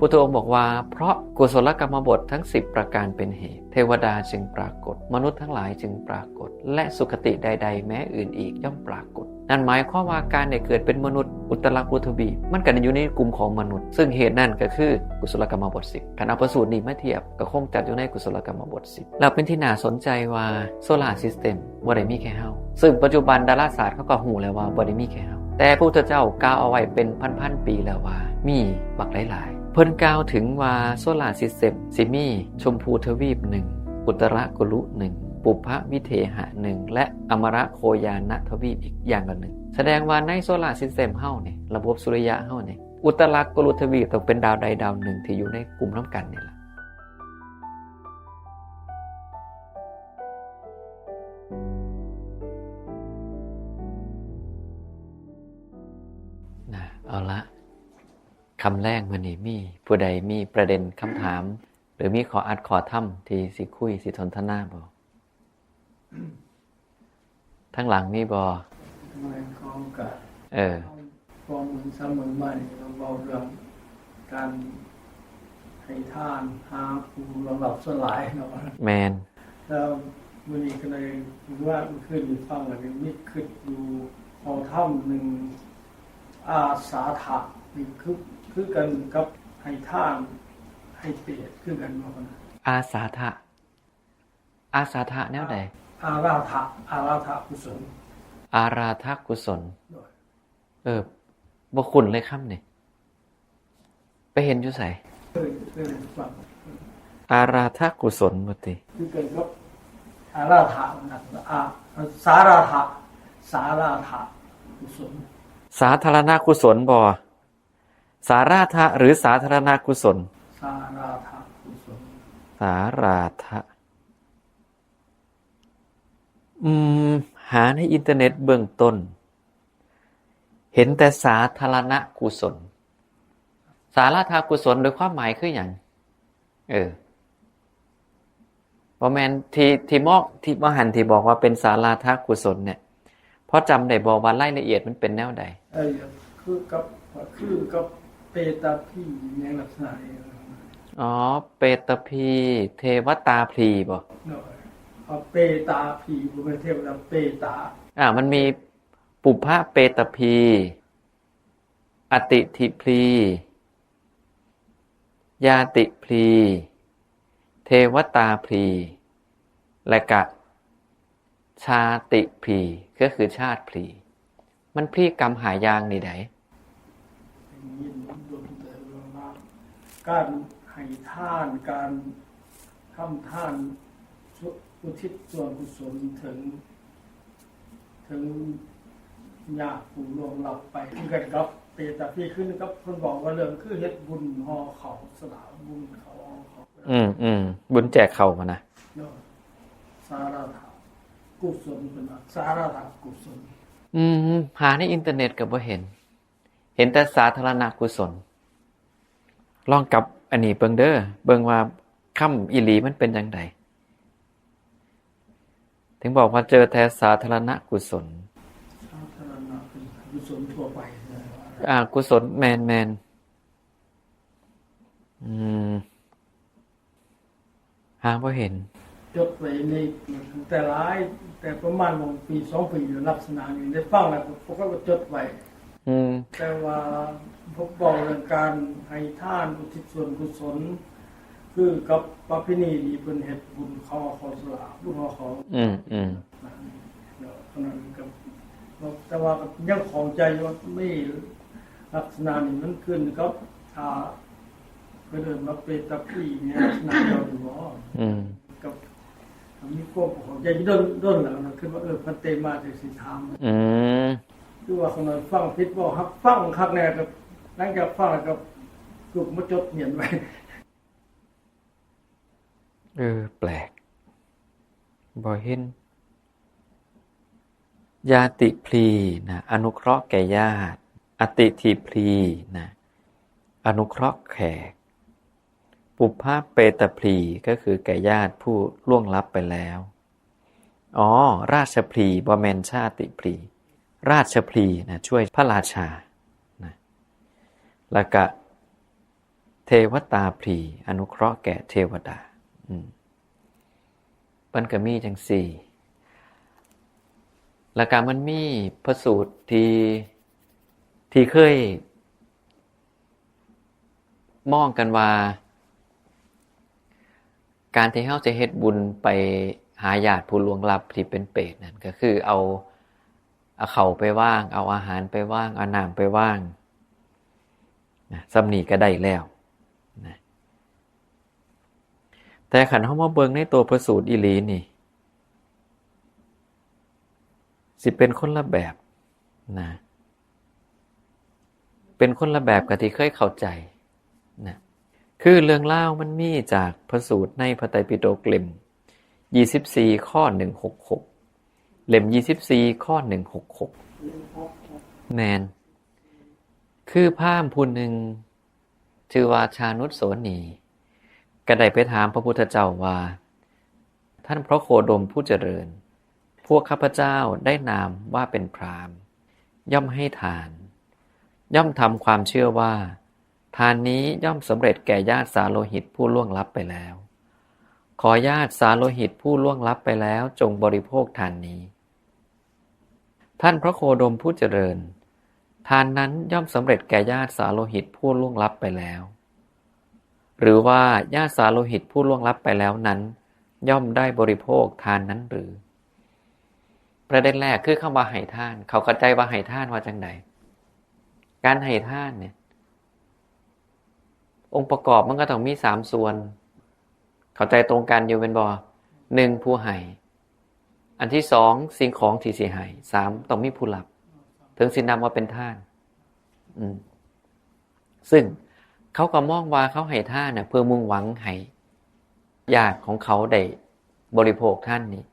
พุทธองค์บอกว่า เพราะกุศลกรรมบททั้งสิบประการเป็นเหตุ เทวดาจึงปรากฏ มนุษย์ทั้งหลายจึงปรากฏ และสุคติใดๆ แม้อื่นอีกย่อมปรากฏ นั่นหมายความว่าการได้เกิดเป็นมนุษย์ อุตรกุรุทวีป มันก็อยู่ในกลุ่มของมนุษย์ ซึ่งเหตุนั่นก็คือกุศลกรรมบทสิบ คันเอาพระสูตรนี้มาเทียบ ก็คงจัดอยู่ในกุศลกรรมบทสิบ แล้วเป็นที่น่าสนใจว่าโซลาร์ซิสเต็ม บ่ได้มีแค่เฮา ซึ่งปัจจุบันดาราศาสตร์เขาก็ฮู้แล้วว่าบ่ได้มีแค่เฮา แต่พระพุทธเจ้ากล่าวเอาไว้เป็นพันๆ ปีแล้วว่ามีบักหลายๆ เพิ่นกล่าวถึงว่าโซลาร์ซิสเต็มสิมีชมพูทวีปหนึ่ง อุตรกุรุหนึ่ง ปุพพวิเทหะหนึ่ง และอมรโคยานทวีปอีกอย่างละหนึ่ง แสดงว่าในโซลาร์ซิสเต็มเฮานี่ ระบบสุริยะเฮานี่ อุตรกุรุทวีปต้องเป็นดาวใดดาวหนึ่งที่อยู่ในกลุ่มนำกันนี่ล่ะ นะ เอาละ ค่ำแลงมื้อนี้มีผู้ใดมีประเด็นคำถาม หรือมีข้ออัดข้อธรรมที่สิคุยสิสนทนาบ่? ทางหลังมีบ่? แม่น ของกะ เออ พอมื้อสามมื้อมานี่เราเว้าเรื่องการให้ทานหาผู้ล่วงลับส่วนหลายเนาะ แม่น แล้วมื้อนี้ก็เลยว่าเมื่อคืนนี้ฟังแล้วก็นึกคิดอยู่ข้อธรรมหนึ่ง อาสาทะ นี่คือ คือกันกับให้ทานให้เปรตคือกันบ่นะ? อาสาทะ อาสาทะแนวใด? อาราทะ อาราทะกุศล อาราทะกุศล โดย เออ บ่คุ้นเลยคำนี้ ไปเห็นอยู่ไส? เคย เคยฟัง อาราทะกุศลบ่ติ คือกันกับอาราทะนะ อา สาราทะ สาราทะกุศล สาธารณกุศลบ่? สาราทะหรือสาธารณกุศล? สาราทะกุศล สาราทะ อืม หาในอินเทอร์เน็ตเบื้องต้น เห็นแต่สาธารณกุศล สาราทะกุศลโดยความหมายคือหยัง? เออ บ่แม่นที่ ที่มอก ที่บ่หันที่บอกว่าเป็นสาราทะกุศลเนี่ย พอจำได้บ่ว่ารายละเอียดมันเป็นแนวใด? เออ คือกับ คือกับเปตาพีหยังลักษณะนี้ อ๋อ เปตาพี เทวตาพลีบ่? โดย เอาเปตาพี บ่แม่นเทวดา เปตา อ่า มันมีปุพพะเปตาพี อติถิพลี ญาติพลี เทวตาพลี และกะชาติพลี ก็คือชาติพลี มันพลีกรรมห้าอย่างนี่ใด? การให้ทาน การทำทาน อุทิศส่วนกุศลถึง ถึงญาติผู้ล่วงลับไป คือกันกับเปตาพี คือกับเพิ่นบอกว่าเรื่องคือเฮ็ดบุญห่อข้าวสลาก บุญข้าวห่อข้าว อืม อืม บุญแจกข้าวหั้นนะ เนาะ สาราทะกุศล เพิ่นว่าสาราทะกุศล อืม หาในอินเทอร์เน็ตก็บ่เห็น เห็นแต่สาธารณกุศล ลองกลับอันนี้เบิ่งเด้อ เบิ่งว่าคำอีหลีมันเป็นจั่งใด ถึงบอกว่าเจอแต่สาธารณกุศล สาธารณะเป็นกุศลทั่วไปนะ อ่า กุศล แม่น แม่น อืม หาบ่เห็น จดไว้ใน แต่หลาย แต่ประมาณหนึ่งปีสองปีอยู่ ลักษณะนี้ได้ฟังแล้วก็ ก็จดไว้ อืม แต่ว่าพบเว้าเรื่องการให้ทานอุทิศส่วนกุศล คือกับประเพณีนี้เพิ่นเฮ็ดบุญห่อข้าวสลาก บุญห่อข้าว อืม อืม เนาะ เท่านั้นก็ แต่ว่าก็ยังข้องใจอยู่ว่ามีลักษณะนี้มันขึ้นกับ อ่า เพิ่นเอิ้นว่าเปตาพีเนี่ย ลักษณะเดียวกันบ่ อืม กับ มีความเข้าใจดน ดนแล้วนะ คือว่า เออ พันเตมาจั่งสิถาม อืม คือว่าคนนั้นฟังผิดบ่ ฮับฟังคักแน่ ก็หลังจากฟังแล้วก็ลุกมาจดเหียนไว้ เออ แปลก บ่เห็น ญาติพลีนะ อนุเคราะห์แก่ญาติ อติถิพลีนะ อนุเคราะห์แขก ปุพพะเปตพลี ก็คือแก่ญาติผู้ล่วงลับไปแล้ว อ๋อ ราชพลี บ่แม่นชาติพลี ราชพลีนะ ช่วยพระราชานะ แล้วก็ ເທວະຕາພລີ ອະນຸເຄາະແກ່ເທວະດາ. ອືມ ມັນກໍມີຈັ່ງຊີ້ ແລ້ວກໍມັນມີພະສູດທີ່ ທີ່ເຄີຍມອງກັນວ່າ ການທີ່ເຮົາຈະເຮັດບຸນໄປຫາຍາດຜູ້ລ່ວງລັບທີ່ເປັນເປດນັ້ນ ກໍຄືເອົາ ເອົາເຂົ້າໄປວາງ ເອົາອາຫານໄປວາງ ເອົານ້ຳໄປວາງນະ ສ່ຳນີ້ກໍໄດ້ແລ້ວນະ. ແຕ່ຄັນເຮົາມາເບິ່ງໃນຕົວພະສູດອີ່ຫຼີນີ້ ຊິເປັນຄົນລະແບບນະ ເປັນຄົນລະແບບກັບທີ່ເຄີຍເຂົ້າໃຈນະ. ຄືເລື່ອງລາວມັນມີຈາກພະສູດໃນພະໄຕປິດົກເຫຼັ້ມຊາວສີ່ ຂໍ້ໜຶ່ງຫົກຫົກ ເຫຼັ້ມຊາວສີ່ ຂໍ້ໜຶ່ງຫົກຫົກ ແມ່ນ ຄືພາມຜູ້ໜຶ່ງ ຊື່ວ່າຊານຸດໂສນີ ກໍໄດ້ໄປຖາມພະພຸດທະເຈົ້າວ່າ ທ່ານພະໂຄດົມຜູ້ຈະເລີນ, ພວກຂ້າພະເຈົ້າໄດ້ນາມວ່າເປັນພຣາມ, ຍ່ອມໃຫ້ທານ, ຍ່ອມທຳຄວາມເຊື່ອວ່າ ທານນີ້ຍ່ອມສຳເລັດແກ່ຍາດສາໂລຫິດຜູ້ລ່ວງລັບໄປແລ້ວ. ຂໍຍາດສາໂລຫິດຜູ້ລ່ວງລັບໄປແລ້ວ ຈົ່ງບໍລິໂພກທານນີ້. ທ່ານພະໂຄດົມຜູ້ຈະເລີນ, ທານນັ້ນຍ່ອມສຳເລັດແກ່ຍາດສາໂລຫິດຜູ້ລ່ວງລັບໄປແລ້ວ. ຫຼືວ່າຍາດສາໂລຫິດຜູ້ລ່ວງລັບໄປແລ້ວນັ້ນ ຍ່ອມໄດ້ບໍລິໂພກທານນັ້ນຫຼື? ປະເດັນແລກຄືຄຳວ່າໃຫ້ທານ. ເຂົາເຂົ້າໃຈວ່າໃຫ້ທານວ່າຈັ່ງໃດ? ການໃຫ້ທານເນີ້ຍ ອົງປະກອບມັນກໍຕ້ອງມີສາມສ່ວນ. ເຂົ້າໃຈຕົງກັນຢູ່ແມ່ນບໍ່? ໜຶ່ງ ຜູ້ໃຫ້. ອັນທີສອງ ສິ່ງຂອງທີ່ຊິໃຫ້. ສາມ ຕ້ອງມີຜູ້ຮັບ ເຖິງຊິນັບວ່າເປັນທານ. ອືມ ຊຶ່ງເຂົາກໍມອງວ່າເຂົາໃຫ້ທານນະ ເພື່ອມຸ່ງຫວັງໃຫ້ຍາດຂອງເຂົາໄດ້ບໍລິໂພກທານນີ້.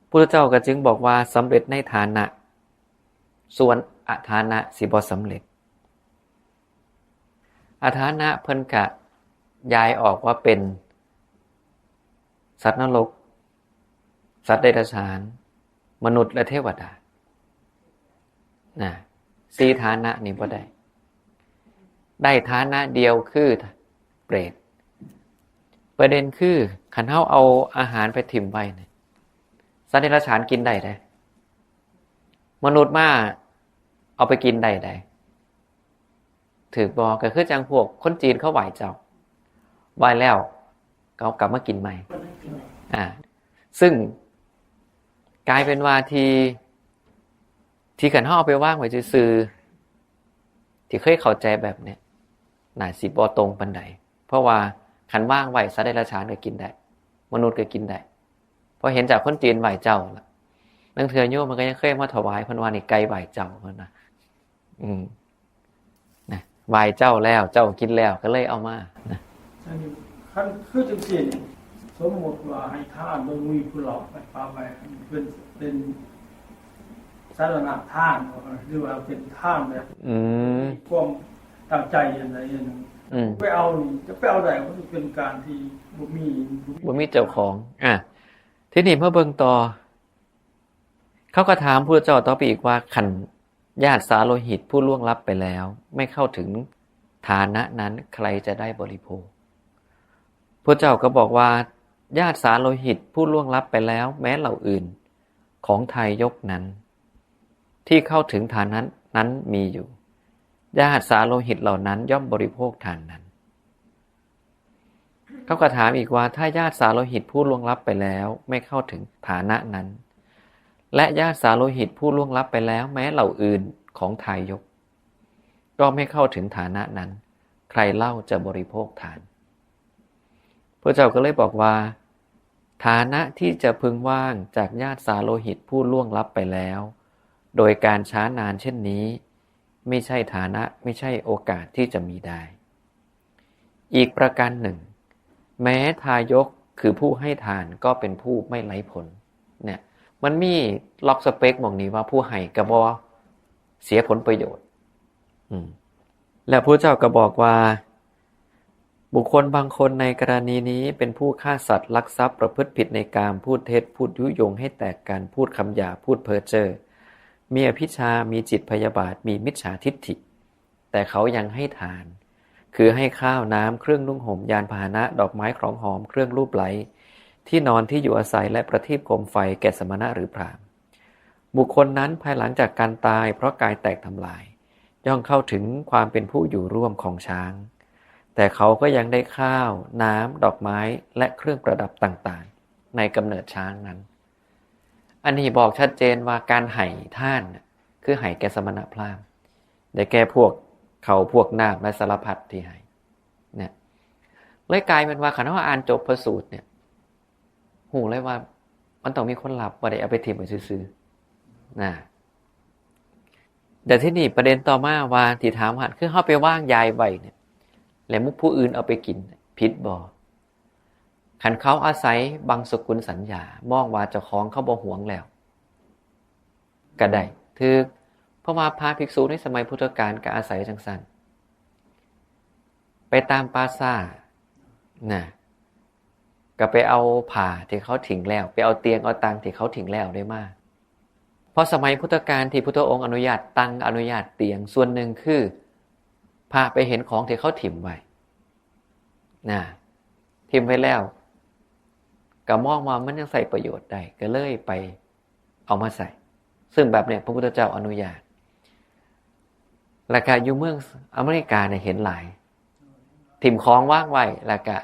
ພຸດທະເຈົ້າກໍຈຶ່ງບອກວ່າ ສຳເລັດໃນຖານະ, ສ່ວນອະຖານະຊິບໍ່ສຳເລັດ. ອະຖານະເພິ່ນກະຢາຍອອກວ່າເປັນສັດນະລົກ, ສັດເດຍລະສານ, ມະນຸດ ແລະ ເທວະດານະ. ສີ່ຖານະນີ້ບໍ່ໄດ້, ໄດ້ຖານະດຽວຄືເປດ. ປະເດັນຄື ຄັນເຮົາເອົາອາຫານໄປຖິ້ມໄວ້ນີ້ ສັດເດຍລະສານກິນໄດ້ເດ້, ມະນຸດມາເອົາໄປກິນໄດ້ເດ້. ຖືກບໍ່? ກໍຄືຈັ່ງພວກຄົນຈີນເຂົາໄຫວ້ເຈົ້າ, ໄຫວ້ແລ້ວເຂົາກັບມາກິນໃໝ່. ອ່າ ຊຶ່ງກາຍເປັນວ່າທີ່ ທີ່ຄັນເຮົາເອົາໄປວາງໄວ້ຊື່ໆ ທີ່ເຄີຍເຂົ້າໃຈແບບນີ້ ໜ້າຊິບໍ່ຕົງປານໃດ. ເພາະວ່າຄັນວາງໄວ້ ສັດເດຍລະສານກໍກິນໄດ້, ມະນຸດກໍກິນໄດ້. ເພາະເຫັນຈາກຄົນຈີນໄຫວ້ເຈົ້າລະ, ລາງເທື່ອໂຍມເພິ່ນກໍຍັງເຄີຍມາຖວາຍ, ເພິ່ນວ່ານີ້ໄກ່ໄຫວ້ເຈົ້າ, ເພິ່ນວ່າ ອືມ ນະ ໄຫວ້ເຈົ້າແລ້ວ ເຈົ້າກິນແລ້ວ ກໍເລີຍເອົາມານະ. ອັນນີ້ ຄັນຄືຈັ່ງຊີ້ນີ້ ສົມມຸດວ່າໃຫ້ທານ ໂດຍບໍ່ມີຜູ້ຫຼອກໄປປະໄວ້ ເປັນ ເປັນສາລະນະທານ ຫຼືວ່າເປັນທານແບບ ອືມ ມີຄວາມຕັ້ງໃຈອັນໃດອັນໜຶ່ງ ອືມ ໄປເອົານີ້ ຈະໄປເອົາໄດ້ ມັນເປັນການທີ່ບໍ່ມີ ບໍ່ມີເຈົ້າຂອງ. ອ່າ ທີນີ້ມາເບິ່ງຕໍ່. ເຂົາກໍຖາມພຸດທະເຈົ້າຕໍ່ໄປອີກວ່າ ຄັນຍາດສາໂລຫິດຜູ້ລ່ວງລັບໄປແລ້ວ ໄມ່ເຂົ້າເຖິງຖານະນັ້ນ ໃຄຈະໄດ້ບໍລິໂພກ? ພຸດທະເຈົ້າກໍບອກວ່າ ຍາດສາໂລຫິດຜູ້ລ່ວງລັບໄປແລ້ວ ແມ້ເຫຼົ່າອື່ນຂອງທາຍົກນັ້ນ ທີ່ເຂົ້າເຖິງຖານະນັ້ນມີຢູ່, ຍາດສາໂລຫິດເຫຼົ່ານັ້ນຍ່ອມບໍລິໂພກທານນັ້ນ. ເຂົາກໍຖາມອີກວ່າ ຖ້າຍາດສາໂລຫິດຜູ້ລ່ວງລັບໄປແລ້ວ ໄມ່ເຂົ້າເຖິງຖານະນັ້ນ ແລະ ຍາດສາໂລຫິດຜູ້ລ່ວງລັບໄປແລ້ວ ແມ້ເຫຼົ່າອື່ນຂອງທາຍົກ ກໍໄມ່ເຂົ້າເຖິງຖານະນັ້ນ ໃຄເລົ່າຈະບໍລິໂພກທານ? ພະເຈົ້າກໍເລີຍບອກວ່າ ຖານະທີ່ຈະເພິ່ງວ່າງຈາກຍາດສາໂລຫິດຜູ້ລ່ວງລັບໄປແລ້ວ ໂດຍການຊ້ານານເຊັ່ນນີ້ ໄມ່ໃຊ່ຖານະ ໄມ່ໃຊ່ໂອກາດທີ່ຈະມີໄດ້. ອີກປະການໜຶ່ງ ແມ້ທາຍົກຄືຜູ້ໃຫ້ທານກໍເປັນຜູ້ໄມ່ໄຮ້ຜົນ. ເນ່ຍ ມັນມີລັອກສະເປັກໝ່ອງນີ້ວ່າ ຜູ້ໃຫ້ກໍບໍ່ເສຍຜົນປະໂຫຍດ. ອືມ ແລະ ພະເຈົ້າກໍບອກວ່າ ບຸກຄົນບາງຄົນໃນກໍລະນີນີ້ ເປັນຜູ້ຂ້າສັດ, ລັກຊັບ, ປະພຶດຜິດໃນກາມ, ພູດເທັດ, ພູດຍຸຍົງໃຫ້ແຕກກັນ, ພູດຄຳຫຍາບ, ພູດເພີ້ເຈີ້, ມີອະພິດຊາ, ມີຈິດພະຍາບາດ, ມີມິດສາທິດຖິ, ແຕ່ເຂົາຍັງໃຫ້ທານ, คือให้ข้าว น้ำ เครื่องนุ่งห่ม ยานพาหนะ ดอกไม้ ของหอม เครื่องลูบไล้ ที่นอน ที่อยู่อาศัย และประทีปโคมไฟแก่สมณะหรือพราหมณ์ บุคคลนั้นภายหลังจากการตายเพราะกายแตกทำลาย ย่อมเข้าถึงความเป็นผู้อยู่ร่วมของช้าง แต่เขาก็ยังได้ข้าว น้ำ ดอกไม้ และเครื่องประดับต่างๆ ในกำเนิดช้างนั้น อันนี้บอกชัดเจนว่าการให้ทานน่ะ คือให้แก่สมณพราหมณ์ ได้แก่พวกข้าว พวกน้ำ และสารพัดที่ให้ เนี่ย เลยกลายเป็นว่าคันเฮาอ่านจบพระสูตรเนี่ย ฮู้เลยว่ามันต้องมีคนรับ บ่ได้เอาไปถิ่มไว้ซื่อๆ นะ แต่ทีนี้ประเด็นต่อมาว่าที่ถามว่า คือเฮาไปวางยายไว้เนี่ย แล้วผู้อื่นเอาไปกิน ผิดบ่? คันเขาอาศัยบังสกุลสัญญา มองว่าเจ้าของเขาบ่หวงแล้ว ก็ได้ ถืก เพราะว่าพระภิกษุในสมัยพุทธกาลก็อาศัยจั่งซั้น ไปตามป่าช้านะ ก็ไปเอาผ้าที่เขาทิ้งแล้ว ไปเอาเตียงเอาตังที่เขาทิ้งแล้วได้มา เพราะสมัยพุทธกาลที่พุทธองค์อนุญาตตัง อนุญาตเตียง ส่วนหนึ่งคือพระไปเห็นของที่เขาถิ่มไว้นะ ถิ่มไว้แล้ว ก็มองว่ามันยังใช้ประโยชน์ได้ ก็เลยไปเอามาใช้ ซึ่งแบบเนี้ยพระพุทธเจ้าอนุญาต แล้วก็อยู่เมืองอเมริกาเนี่ยเห็นหลาย ถิ่มของวางไว้ แล้วก็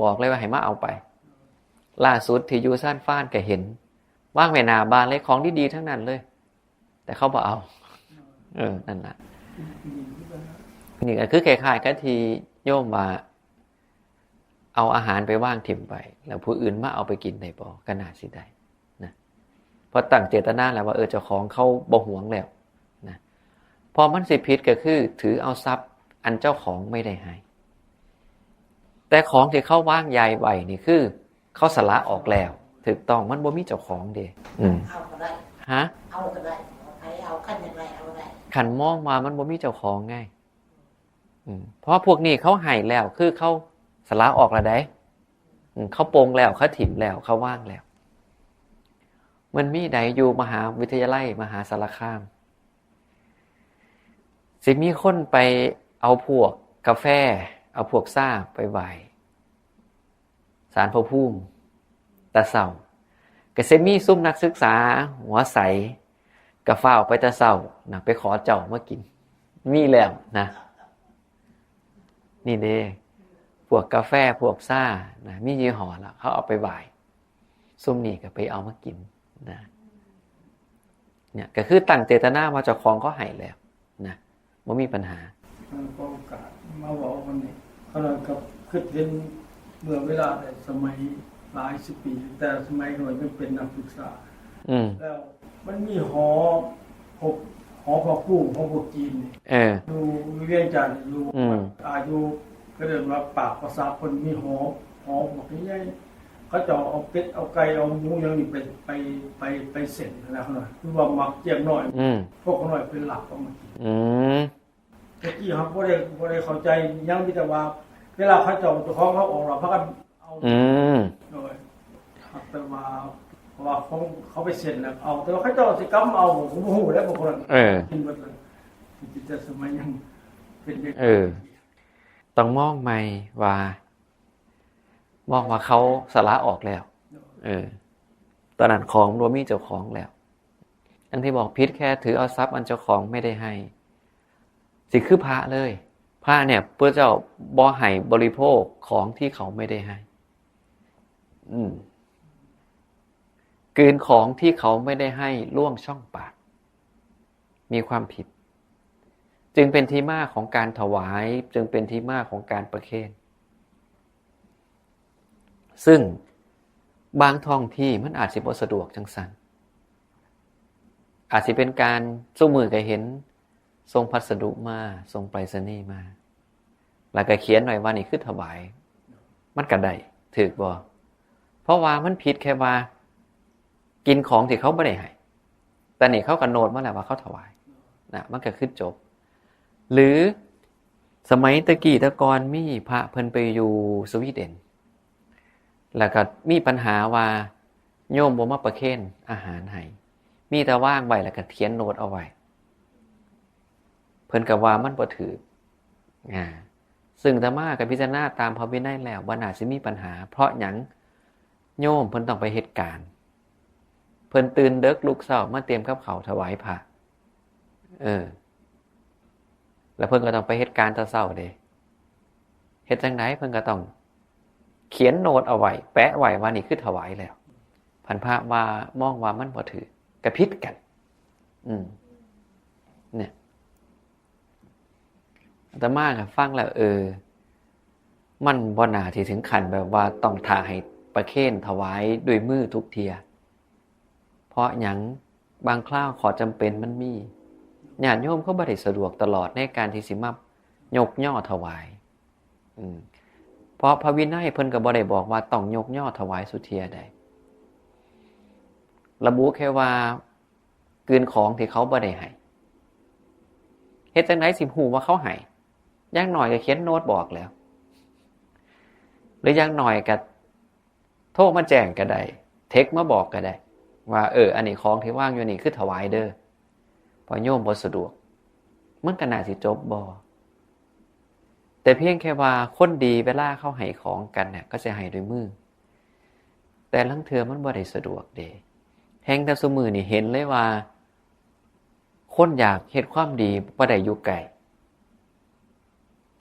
บอกเลยว่าให้มาเอาไป ล่าสุดที่อยู่ซานฟรานก็เห็น วางไว้หน้าบ้านเลย ของดีๆ ทั้งนั้นเลย แต่เขาบ่เอา เออ นั่นล่ะ นี่ก็คือคล้ายๆ กับที่โยมว่า เอาอาหารไปวางถิ่มไว้ แล้วผู้อื่นมาเอาไปกินได้บ่ ก็น่าสิได้นะ เพราะตั้งเจตนาแล้วว่า เออ เจ้าของเขาบ่หวงแล้วนะ เพราะมันสิผิดก็คือถือเอาทรัพย์อันเจ้าของไม่ได้ให้ แต่ของที่เขาวางยายไว้นี่คือเขาสละออกแล้ว ถูกต้อง มันบ่มีเจ้าของเด้ อืม เอาก็ได้ ฮะ เอาก็ได้ ใครเอา คันอยากได้เอาได้ คันมองว่ามันบ่มีเจ้าของไง อืม เพราะพวกนี้เขาให้แล้ว คือเขาสละออกแล้วเด้ อืม เขาปลงแล้ว เขาถิ่มแล้ว เขาวางแล้ว มันมีใดอยู่มหาวิทยาลัยมหาสารคาม สิมีคนไปเอาพวกกาแฟ เอาพวกชาไปไหว้ศาลพระภูมิแต่เช้า ก็สิมีซุมนักศึกษาหัวใส ก็ฟ้าวไปแต่เช้านะ ไปขอเจ้ามากิน มีแล้วนะ นี่เด้ พวกกาแฟ พวกชานะ มียี่ห้อแล้ว เขาเอาไปไหว้ ซุมนี้ก็ไปเอามากินนะ เนี่ย ก็คือตั้งเจตนาว่าเจ้าของเขาให้แล้วนะ บ่มีปัญหา มันก็โอกาสมาเว้าวันนี้ ข้าน้อยก็คิดเห็นเมื่อเวลาแต่สมัยหลายสิบปี แต่สมัยข้าน้อยยังเป็นนักศึกษา อืม แล้วมันมีหอ พวกหอพระครู หอพวกจีนนี่ เออ อยู่เวียงจันทน์ อยู่ อืม อายุ เขาเอิ้นว่าปากปราสาท เพิ่นมีหอ หอบักใหญ่ เขาเจ้าเอาเป็ด เอาไก่ เอาหมูหยังนี่ไป ไป ไป ไปเส้นนะ ข้าน้อย คือว่ามักเจียงน้อย อืม พวกข้าน้อยเป็นหลักเอามากิน อืม แต่กี้เฮาบ่ได้ บ่ได้เข้าใจหยัง มีแต่ว่าเวลาเขาเจ้าเจ้าของเขาออกแล้ว พากันเอา อืม โดย แต่ว่า เพราะว่าของเขาไปเซ็นแล้วเอา แต่ว่าเขาเจ้าสิกำเอา ผมบ่ฮู้แล้ว บางคน เออ กินหมดเลย แต่สมัยยังเป็นเด็ก เออ ต้องมองใหม่ว่า มองว่าเขาสละออกแล้ว เออ ตอนนั้นของมันบ่มีเจ้าของแล้ว อันที่บอกผิดแค่ถือเอาทรัพย์อันเจ้าของไม่ได้ให้ สิคือพระเลย พระเนี่ย พระเจ้าบ่ให้บริโภคของที่เขาไม่ได้ให้ อืม กลืนของที่เขาไม่ได้ให้ล่วงช่องปาก มีความผิด จึงเป็นที่มาของการถวาย จึงเป็นที่มาของการประเคน ซึ่งบางท้องที่มันอาจสิบ่สะดวกจั่งซั้น อาจสิเป็นการ ซุมื้อก็เห็นส่งพัสดุมา ส่งไปรษณีย์มา แล้วก็เขียนไว้ว่านี่คือถวาย มันก็ได้ ถูกบ่? เพราะว่ามันผิดแค่ว่ากินของที่เขาบ่ได้ให้ แต่นี่เขาก็โน้ตมาแล้วว่าเขาถวาย นะ มันก็คือจบ หรือสมัยแต่กี้แต่ก่อนมีพระเพิ่นไปอยู่สวีเดน แล้วก็มีปัญหาว่าโยมบ่มาประเคนอาหารให้ มีแต่วางไว้แล้วก็เขียนโน้ตเอาไว้ เพิ่นก็ว่ามันบ่ถูก อ่า ຊຶ່ງອາດຕະມາກໍພິຈາລະນາຕາມພະວິໄນແລ້ວ ບໍ່ໜ້າຊິມີບັນຫາ. ເພາະຫຍັງ? ໂຍມເພິ່ນຕ້ອງໄປເຮັດການ ເພິ່ນຕື່ນເດິກລຸກເຊົ້າມາຕຽມກັບເຂົ້າຖວາຍພະ ເອີ ແລ້ວເພິ່ນກໍຕ້ອງໄປເຮັດການແຕ່ເຊົ້າເດ້. ເຮັດຈັ່ງໃດ? ເພິ່ນກໍຕ້ອງຂຽນໂນດເອົາໄວ້ ແປະໄວ້ວ່ານີ້ຄືຖວາຍແລ້ວ. ຄັນພະວ່າ ມອງວ່າມັນບໍ່ຖືກ ກໍຜິດກັນ. ອືມ ເນຍ ອາດຕະມາກໍຟັງແລ້ວ ເອີ ມັນບໍ່ໜ້າທີ່ເຖິງຂັ້ນແບບວ່າຕ້ອງຖ້າໃຫ້ປະເຄນຖວາຍດ້ວຍມືທຸກເທື່ອ. ເພາະຫຍັງ? ບາງຄາວຂໍ້ຈຳເປັນມັນມີ ຍາດໂຍມເຂົາບໍ່ໄດ້ສະດວກຕະຫຼອດໃນການທີ່ຊິມາຍົກຍໍຖວາຍ. ອືມ ເພາະພະວິໄນເພິ່ນກໍບໍ່ໄດ້ບອກວ່າຕ້ອງຍົກຍໍຖວາຍສູ່ເທື່ອໃດ. ລະບຸແຄ່ວ່າ ກືນຂອງທີ່ເຂົາບໍ່ໄດ້ໃຫ້. ເຮັດຈັ່ງໃດຊິຮູ້ວ່າເຂົາໃຫ້? ຢ່າງໜ້ອຍກໍຂຽນໂນດບອກແລ້ວ ຫຼືຢ່າງໜ້ອຍກໍໂທມາແຈ້ງກໍໄດ້ ເທັກມາບອກກໍໄດ້ ວ່າ ເອີ ອັນນີ້ຂອງທີ່ວາງຢູ່ນີ້ຄືຖວາຍເດີ ເພາະໂຍມບໍ່ສະດວກ. ມັນກໍໜ້າຊິຈົບບໍ່? ແຕ່ພຽງແຄ່ວ່າຄົນດີເວລາເຂົາໃຫ້ຂອງກັນນະ ເຂົາຊິໃຫ້ດ້ວຍມື ແຕ່ລາງເທື່ອມັນບໍ່ໄດ້ສະດວກເດ້. ແຮ່ງແຕ່ຊຸມື້ນີ້ເຫັນເລີຍວ່າ ຄົນຢາກເຮັດຄວາມດີບໍ່ໄດ້ຢູ່ໃກ້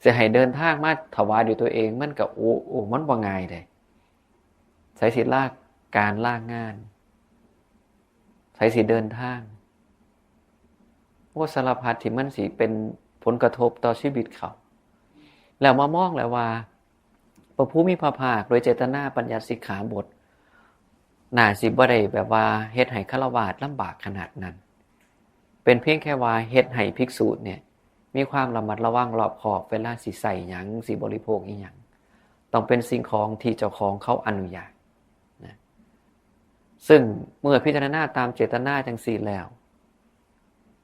ຊິໃຫ້ເດີນທາງມາຖວາຍດ້ວຍຕົວເອງ ມັນກໍ ໂອ້ ໂອ້ ມັນບໍ່ງ່າຍເດ້. ໃສຊິລາການລາງານ ໃສຊິເດີນທາງ ໂອ້ ສາລະພັດທີ່ມັນຊິເປັນຜົນກະທົບຕໍ່ຊີວິດເຂົາ. ແລ້ວມາມອງແລ້ວວ່າ ພະຜູ້ມີພະພາກໂດຍເຈດຕະນາບັນຍັດສິກຂາບົດ ໜ້າຊິບໍ່ໄດ້ແບບວ່າເຮັດໃຫ້ຄາລະວາດລຳບາກຂະໜາດນັ້ນ. ເປັນພຽງແຄ່ວ່າເຮັດໃຫ້ພິກສຸນີ້ມີຄວາມລະມັດລະວັງລອບຄອບເວລາຊິໃຊ້ຫຍັງ ຊິບໍລິໂພກອີ່ຫຍັງ ຕ້ອງເປັນສິ່ງຂອງທີ່ເຈົ້າຂອງເຂົາອະນຸຍາດນະ. ຊຶ່ງເມື່ອພິຈາລະນາຕາມເຈດຕະນາຈັ່ງຊີ້ແລ້ວ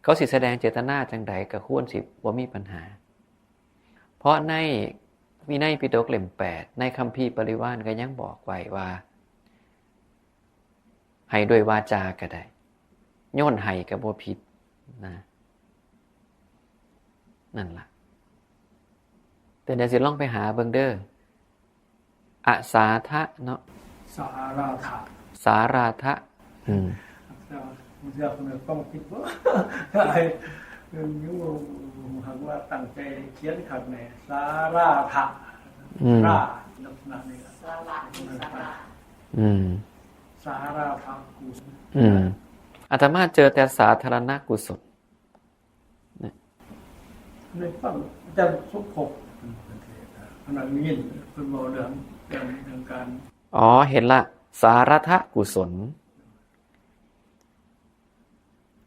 ເຂົາຊິສະແດງເຈດຕະນາຈັ່ງໃດກໍຄວນຊິບໍ່ມີບັນຫາ. ເພາະໃນວິໄນປິດົກເຫຼັ້ມແປດ ໃນຄຳພີປະລິວານກໍຍັງບອກໄວ້ວ່າ ໃຫ້ດ້ວຍວາຈາກໍໄດ້ ໂຍນໃຫ້ກໍບໍ່ຜິດນະ. ນັ້ນລະ ແຕ່ດຽວຊິລອງໄປຫາເບິ່ງເດີ. ອະສາທະເນາະ ສາລາທະ ສາລາທະ. ອືມ ບາງເທື່ອເພິ່ນກໍຕ້ອງຄິດວ່າ ໃຫ້ເພິ່ນຢູ່ ຫາກວ່າຕັ້ງໃຈຂຽນຄັກແນ່ ສາລາທະ. ອືມ ລາ ລັກສະນະນີ້ລະ ສາລະ ສາລະ ອືມ ສາລາທະກຸສນ. ອືມ ອາດຕະມາເຈີແຕ່ສາທາລະນະກຸສົນ. ໃນຟັງອາຈານສົມພົບ ອັນນັ້ນໄດ້ຍິນເພິ່ນເວົ້າເລື່ອງ ເລື່ອງ ເລື່ອງການ ອໍ ເຫັນລະ ສາລາທະກຸສົນ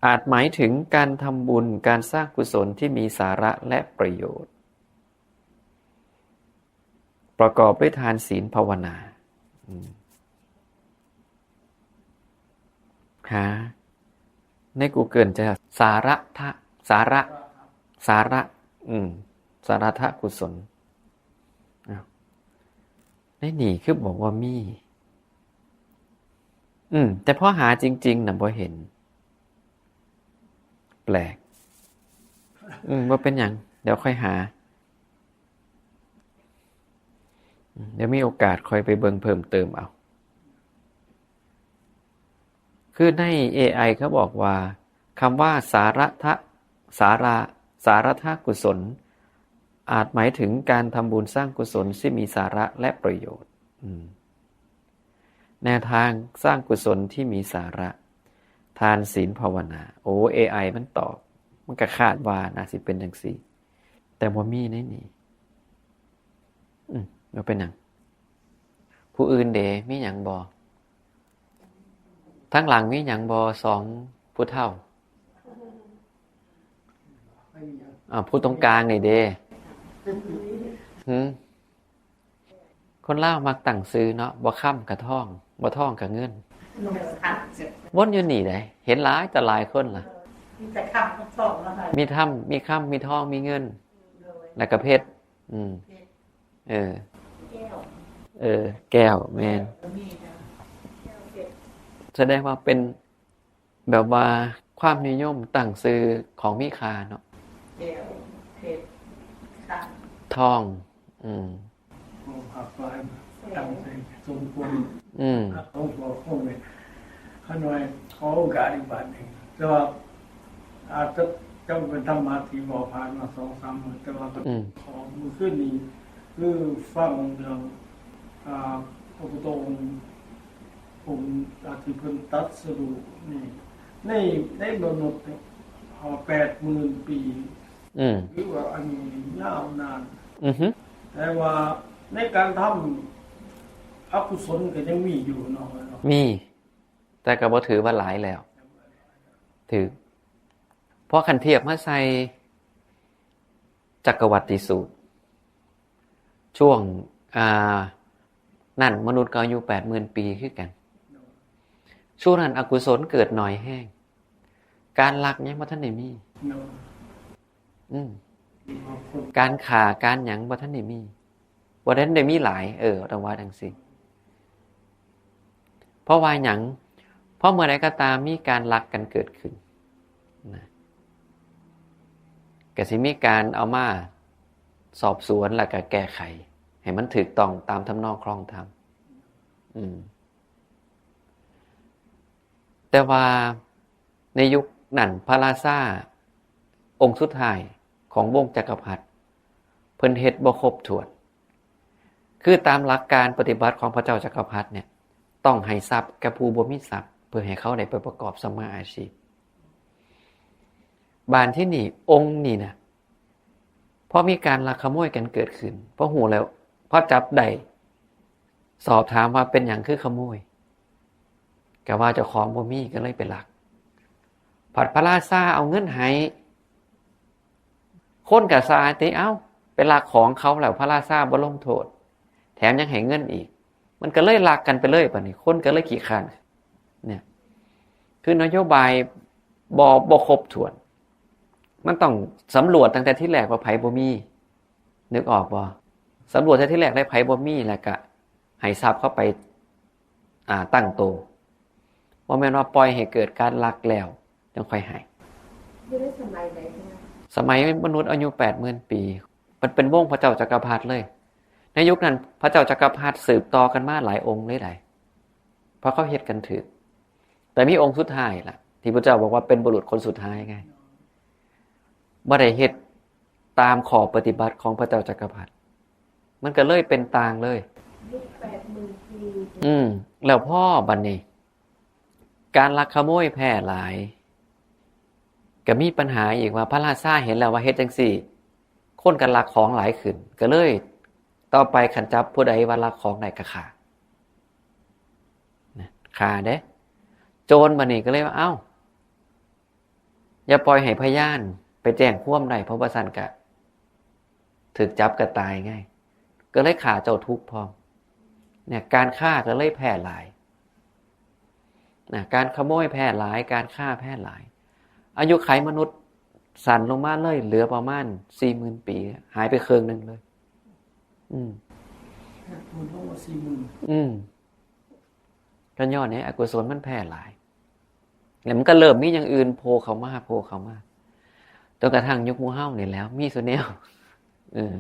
ອາດໝາຍເຖິງການທຳບຸນ, ການສ້າງກຸສົນທີ່ມີສາລະ ແລະ ປະໂຫຍດ. ປະກອບດ້ວຍທານ, ສິນ, ພາວະນາ. ອືມ ຫາໃນ Google ຈະ ສາລາທະ ສາລະ ສາລະ ອືມ ສາລາທະກຸສົນ. ອ້າວ ໃນນີ້ຄືບອກວ່າມີ. ອືມ ແຕ່ພໍຫາຈິງໆນະບໍ່ເຫັນ. ແປລກ. ອືມ ບໍ່ເປັນຫຍັງ ດຽວຄ່ອຍຫາ. ດຽວມີໂອກາດຄ່ອຍໄປເບິ່ງເພີ່ມເຕີມເອົາ. ຄືໃນ ເອໄອ ເຂົາບອກວ່າ ຄຳວ່າ ສາລະທະ ສາລະ ສາລະທະກຸສົນ ອາດໝາຍເຖິງການທຳບຸນສ້າງກຸສົນທີ່ມີສາລະ ແລະ ປະໂຫຍດ. ອືມ ແນວທາງສ້າງກຸສົນທີ່ມີສາລະ, ທານ, ສິນ, ພາວະນາ. ໂອ້ ເອໄອ ມັນຕອບ, ມັນກໍຄາດວ່າໜ້າຊິເປັນຈັ່ງຊີ້ ແຕ່ບໍ່ມີໃນນີ້. ອືມ ບໍ່ເປັນຫຍັງ. ຜູ້ອື່ນເດ ມີຫຍັງບໍ່? ທາງຫຼັງມີຫຍັງບໍ່? ສອງຜູ້ເຖົ້າ. ອາ ຜູ້ຕົງກາງນີ້ເດ? ຫື? ຄົນລາວມັກຕັ້ງຊື່ເນາະ, ບໍ່ຄຳກໍທອງ, ບໍ່ທອງກໍເງິນ. ວົນຢູ່ນີ້ໃດ໋, ເຫັນຫຼາຍຕໍ່ຫຼາຍຄົນລະ. ມີແຕ່ຄຳກັບທອງເນາະ. ມີທຳ, ມີຄຳ, ມີທອງ, ມີເງິນ ແລ້ວກໍເພັດ. ອືມ ເພັດ. ເອີ ແກ້ວ. ເອີ ແກ້ວ ແມ່ນ. ແກ້ວກໍມີນະ. ແກ້ວ ເພັດ. ສະແດງວ່າເປັນ ແບບວ່າຄວາມນິຍົມຕັ້ງຊື່ຂອງມີຄ່າເນາະ. ແກ້ວ ເພັດ ຄຳ ທອງ. ອືມ ຂໍພັກໄວ້ຕັ້ງໃຈສົມຄວນ ອືມ ຂອງພໍ່ຂອງແມ່ ຂ້ານ້ອຍຂໍໂອກາດອີກບາດໜຶ່ງ ແຕ່ວ່າອາດຈະ ຈະເປັນທຳມະທີ່ເວົ້າຜ່ານມາສອງສາມມື້ ແຕ່ວ່າ ອືມ ຂໍມື້ຄືນນີ້ ຄືຟັງເລື່ອງ ອ່າ ພະພຸດທະອົງ ອົງທີ່ເພິ່ນຕັດສະຮູ້ນີ້ ໃນ ໃນມະນຸດ ເອີ ແປດໝື່ນປີ ອືມ ຖືວ່າອາຍຸຍາວນານ ອືຮຶ ແຕ່ວ່າໃນການທຳອະກຸສົນກໍຍັງມີຢູ່ເນາະ ມີ ແຕ່ກໍບໍ່ຖືວ່າຫຼາຍແລ້ວ ຖືກ ເພາະຄັນທຽບມາໃສ່ຈັກກະວັດຕິສູດ ຊ່ວງ ອ່າ ນັ້ນມະນຸດກໍອາຍຸແປດໝື່ນປີຄືກັນ ຊ່ວງນັ້ນອະກຸສົນເກີດໜ້ອຍແຮງ ການລັກຍັງບໍ່ທັນໄດ້ມີ ອືມ ການຂ້າການຫຍັງບໍ່ທັນໄດ້ມີ ບໍ່ທັນໄດ້ມີຫຼາຍ ເອີ ຕ້ອງວ່າຈັ່ງຊີ້ ເພາະວ່າຫຍັງ? ເພາະເມື່ອໃດກໍຕາມມີການລັກກັນເກີດຂຶ້ນນະ ກໍຊິມີການເອົາມາສອບສວນ ແລ້ວກໍແກ້ໄຂໃຫ້ມັນຖືກຕ້ອງຕາມທຳນອງຄອງທຳ ອືມ ແຕ່ວ່າໃນຍຸກນັ້ນ ພະລາຊາອົງສຸດທ້າຍຂອງວົງຈັກກະພັດ ເພິ່ນເຮັດບໍ່ຄົບຖ້ວນ ຄືຕາມຫຼັກການປະຕິບັດຂອງພະເຈົ້າຈັກກະພັດເນ່ຍ ຕ້ອງໃຫ້ຊັບແກ່ຜູ້ບໍ່ມີຊັບ ເພື່ອໃຫ້ເຂົາໄດ້ໄປປະກອບສຳມາອາຊີບ. ບາດທີນີ້ອົງນີ້ນະ ພໍມີການລັກຂະໂມຍກັນເກີດຂຶ້ນ ພໍຮູ້ແລ້ວ ພໍຈັບໄດ້ ສອບຖາມວ່າເປັນຫຍັງຄືຂະໂມຍ ກະວ່າເຈົ້າຂອງບໍ່ມີ ກໍເລີຍໄປລັກ ພັດພະລາຊາເອົາເງິນໃຫ້ ຄົນກໍສາຍຕິ ເອົ້າ ໄປລັກຂອງເຂົາແລ້ວ ພະລາຊາບໍ່ລົງໂທດ ແຖມຍັງໃຫ້ເງິນອີກ ມັນກໍເລີຍລັກກັນໄປເລີຍ ບາດນີ້ຄົນກໍເລີຍຂີ້ຄ້ານ ເນ່ຍ ຄືນະໂຍບາຍບໍ່ ບໍ່ຄົບຖ້ວນ ມັນຕ້ອງສຳຫຼວດຕັ້ງແຕ່ທີແລກວ່າໃຜບໍ່ມີ ນຶກອອກບໍ່? ສຳຫຼວດແຕ່ທີແລກແລ້ວໃຜບໍ່ມີ ແລ້ວກະໃຫ້ຊັບເຂົ້າໄປ ອ່າ ຕັ້ງໂຕ ບໍ່ແມ່ນວ່າປ່ອຍໃຫ້ເກີດການລັກແລ້ວຈັ່ງຄ່ອຍໃຫ້. ຢູ່ໃນສະໄໝໃດ? ສະໄໝມະນຸດອາຍຸແປດໝື່ນປີ ມັນເປັນວົງພະເຈົ້າຈັກກະພັດເລີຍ ໃນຍຸກນັ້ນພະເຈົ້າຈັກກະພັດສືບຕໍ່ກັນມາຫຼາຍອົງເລີຍໃດ ເພາະເຂົາເຮັດກັນຖືກ ແຕ່ມີອົງສຸດທ້າຍລະ ທີ່ພະເຈົ້າບອກວ່າເປັນບຸລຸດຄົນສຸດທ້າຍໄງ ບໍ່ໄດ້ເຮັດຕາມຂໍ້ປະຕິບັດຂອງພະເຈົ້າຈັກກະພັດ ມັນກໍເລີຍເປັນຕ່າງເລີຍ ຍຸກແປດໝື່ນປີ ອືມ ແລ້ວພໍບັດນີ້ ການລັກຂະໂມຍແຜ່ຫຼາຍ ກໍມີບັນຫາອີກວ່າ ພະລາຊາເຫັນແລ້ວວ່າເຮັດຈັ່ງຊີ້ ຄົນກໍລັກຂອງຫຼາຍຂຶ້ນ ກໍເລີຍຕໍ່ໄປຄັນຈັບຜູ້ໃດວ່າລັກຂອງໄດ້ກໍຂ້າ ນະ ຂ້າເດ້ ໂຈນບັດນີ້ກໍເລີຍວ່າ ເອົ້າ ຢ່າປ່ອຍໃຫ້ພະຍານໄປແຈ້ງຄວາມໄດ້ ເພາະວ່າຊັ້ນກະຖືກຈັບກະຕາຍໄງ ກໍເລີຍຂ້າເຈົ້າທຸກພ້ອມ ເນ່ຍ ການຄ້າກໍເລີຍແຜ່ຫຼາຍ ນະ ການຂະໂມຍແຜ່ຫຼາຍ ການຄ້າແຜ່ຫຼາຍ ອາຍຸໄຂມະນຸດສັ້ນລົງມາເລີຍ ເຫຼືອປະມານສີ່ໝື່ນປີ ຫາຍໄປເຄິ່ງໜຶ່ງເລີຍ ອືມ ຂາດທຶນລົງມາສີ່ໝື່ນ ອືມ ກໍຍ້ອນໃນອະກຸສົນມັນແຜ່ຫຼາຍ ແລ້ວມັນກໍເລີ່ມມີຢ່າງອື່ນໂຜ່ເຂົ້າມາ ໂຜ່ເຂົ້າມາ ຈົນກະທັ້ງຍຸກໝູ່ເຮົານີ້ແຫຼະ ມີສູ່ແນວ ເອີ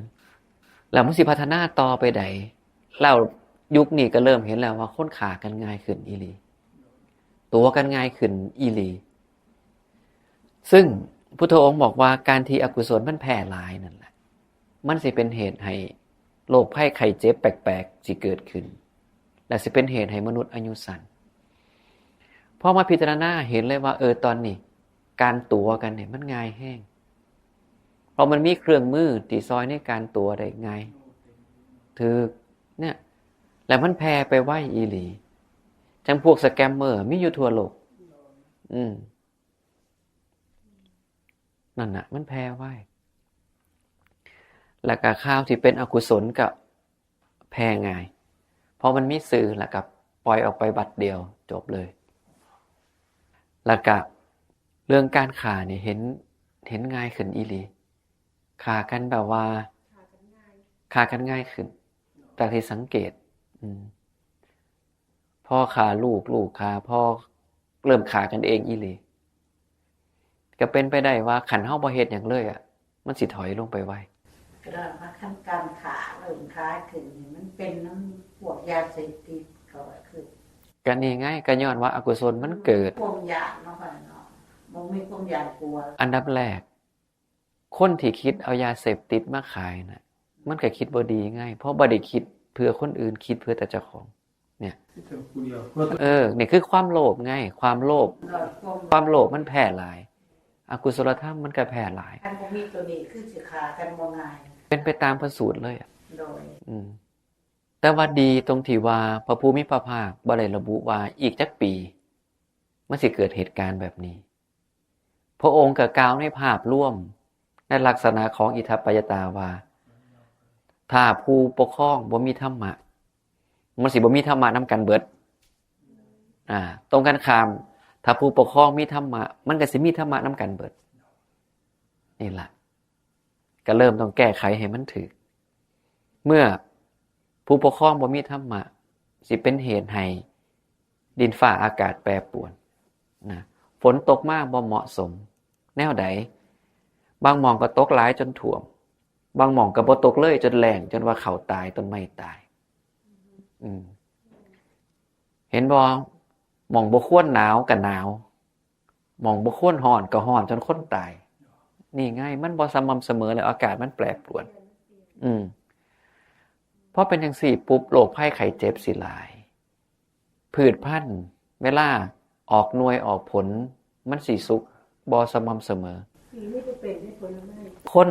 ແລ້ວມັນຊິພັດທະນາຕໍ່ໄປໃດ? ແລ້ວຍຸກນີ້ກໍເລີ່ມເຫັນແລ້ວວ່າຄົນຂ້າກັນງ່າຍຂຶ້ນອີ່ຫຼີ ຕົວະກັນງ່າຍຂຶ້ນອີ່ຫຼີ ຊຶ່ງພຸດທະອົງບອກວ່າ ການທີ່ອະກຸສົນມັນແຜ່ຫຼາຍນັ້ນແຫຼະ ມັນຊິເປັນເຫດໃຫ້ໂລກໄພໄຂ້ເຈັບແປກໆຊິເກີດຂຶ້ນ ແລະ ຊິເປັນເຫດໃຫ້ມະນຸດອາຍຸສັ້ນ. ພໍມາພິຈາລະນາເຫັນເລີຍວ່າ ເອີ ຕອນນີ້ການຕົວະກັນນີ້ມັນງ່າຍແຮງ ເພາະມັນມີເຄື່ອງມືທີ່ຊ່ອຍໃນການຕົວະໄດ້ງ່າຍ ຖືກ ເນ່ຍ ແລະ ມັນແຜ່ໄປໄວອີ່ຫຼີ ຈັ່ງພວກສະແກມເມີມີຢູ່ທົ່ວໂລກ ອືມ ນັ້ນນະ ມັນແຜ່ໄວ ແລ້ວກະຂ່າວທີ່ເປັນອະກຸສົນກະແຜ່ງ່າຍ ເພາະມັນມີສື່ ແລ້ວກະປ່ອຍອອກໄປບັດດຽວ ຈົບເລີຍ ແລ້ວກະເລື່ອງການຂ້ານີ້ເຫັນ ເຫັນງ່າຍຂຶ້ນອີ່ຫຼີ ຂ້າກັນແບບວ່າ ຂ້າກັນງ່າຍຂຶ້ນ ຈາກທີ່ສັງເກດ ອືມ ພໍ່ຂ້າລູກ ລູກຂ້າພໍ່ ເລີ່ມຂ້າກັນເອງອີ່ຫຼີ ກໍເປັນໄປໄດ້ວ່າຄັນເຮົາບໍ່ເຮັດຫຍັງເລີຍອະ ມັນຊິຖອຍລົງໄປໄວ. ແລ້ວວ່າຄັນການຄ້າເລີ່ມຂາຍຂຶ້ນນີ້ ມັນເປັນນຳພວກຢາເສບຕິດ ເຂົາວ່າຄື ກະນີ້ໄງ ກະຍ້ອນວ່າອະກຸສົນມັນເກີດ ຄວາມຢາກເນາະ ເນາະ ບໍ່ມີຄວາມຢ້ານກົວ. ອັນດັບແລກ ຄົນທີ່ຄິດເອົາຢາເສບຕິດມາຂາຍນະ ມັນກະຄິດບໍ່ດີໄງ ເພາະບໍ່ໄດ້ຄິດເພື່ອຄົນອື່ນ ຄິດເພື່ອແຕ່ເຈົ້າຂອງ. ເອີ ນີ້ຄືຄວາມໂລບໄງ ຄວາມໂລບ ຄວາມໂລບມັນແຜ່ຫຼາຍ ອະກຸສົລະທຳມັນກະແຜ່ຫຼາຍ ຄັນບໍ່ມີໂຕນີ້ຄືຊິຂ້າກັນບໍ່ງ່າຍ ເປັນໄປຕາມພະສູດເລີຍ. ໂດຍ ອືມ ແຕ່ວ່າດີຕົງທີ່ວ່າພະຜູ້ມີພະພາກບໍ່ໄດ້ລະບຸວ່າອີກຈັກປີມັນຊິເກີດເຫດການແບບນີ້ ພະອົງກະກ່າວໃນພາບລວມ ໃນລັກສະນະຂອງອິດຖະປາຍະຕາວ່າ ຖ້າຜູ້ປົກຄອງບໍ່ມີທຳມະ ມັນຊິບໍ່ມີທຳມະນຳກັນເບິດ. ອາ ຕົງກັນຂ້າມ ຖ້າຜູ້ປົກຄອງມີທຳມະ ມັນກະຊິມີທຳມະນຳກັນເບິດ. ນີ້ລະ ກະເລີ່ມຕ້ອງແກ້ໄຂໃຫ້ມັນຖືກ. ເມື່ອຜູ້ປົກຄອງບໍ່ມີທຳມະ ຊິເປັນເຫດໃຫ້ດິນຟ້າອາກາດແປປວນນະ ຝົນຕົກມາບໍ່ເໝາະສົມ. ແນວໃດ? ບາງໝ່ອງກໍຕົກຫຼາຍຈົນຖ້ວມ ບາງໝ່ອງກໍບໍ່ຕົກເລີຍຈົນແລ້ງ ຈົນວ່າເຂົ້າຕາຍ ຕົ້ນໄມ້ຕາຍ. ອືມ ເຫັນບໍ່? ໝ່ອງບໍ່ຄວນໜາວກໍໜາວ ໝ່ອງບໍ່ຄວນຮ້ອນກໍຮ້ອນຈົນຄົນຕາຍ. ນີ້ໄງ ມັນບໍ່ສະໝ່ຳສະເໝີ ແລ້ວອາກາດມັນແປປວນ. ອືມ ພໍເປັນຈັ່ງຊີ້ປຸບ ໂລກໄພໄຂ້ເຈັບຊິຫຼາຍ. ພືດພັນເວລາອອກໜ່ວຍອອກຜົນ ມັນຊິສຸກບໍ່ສະໝ່ຳສະເໝີ. ປີນີ້ບໍ່ເປັນເດ້ຜົນລະໄມ້. ຄົນ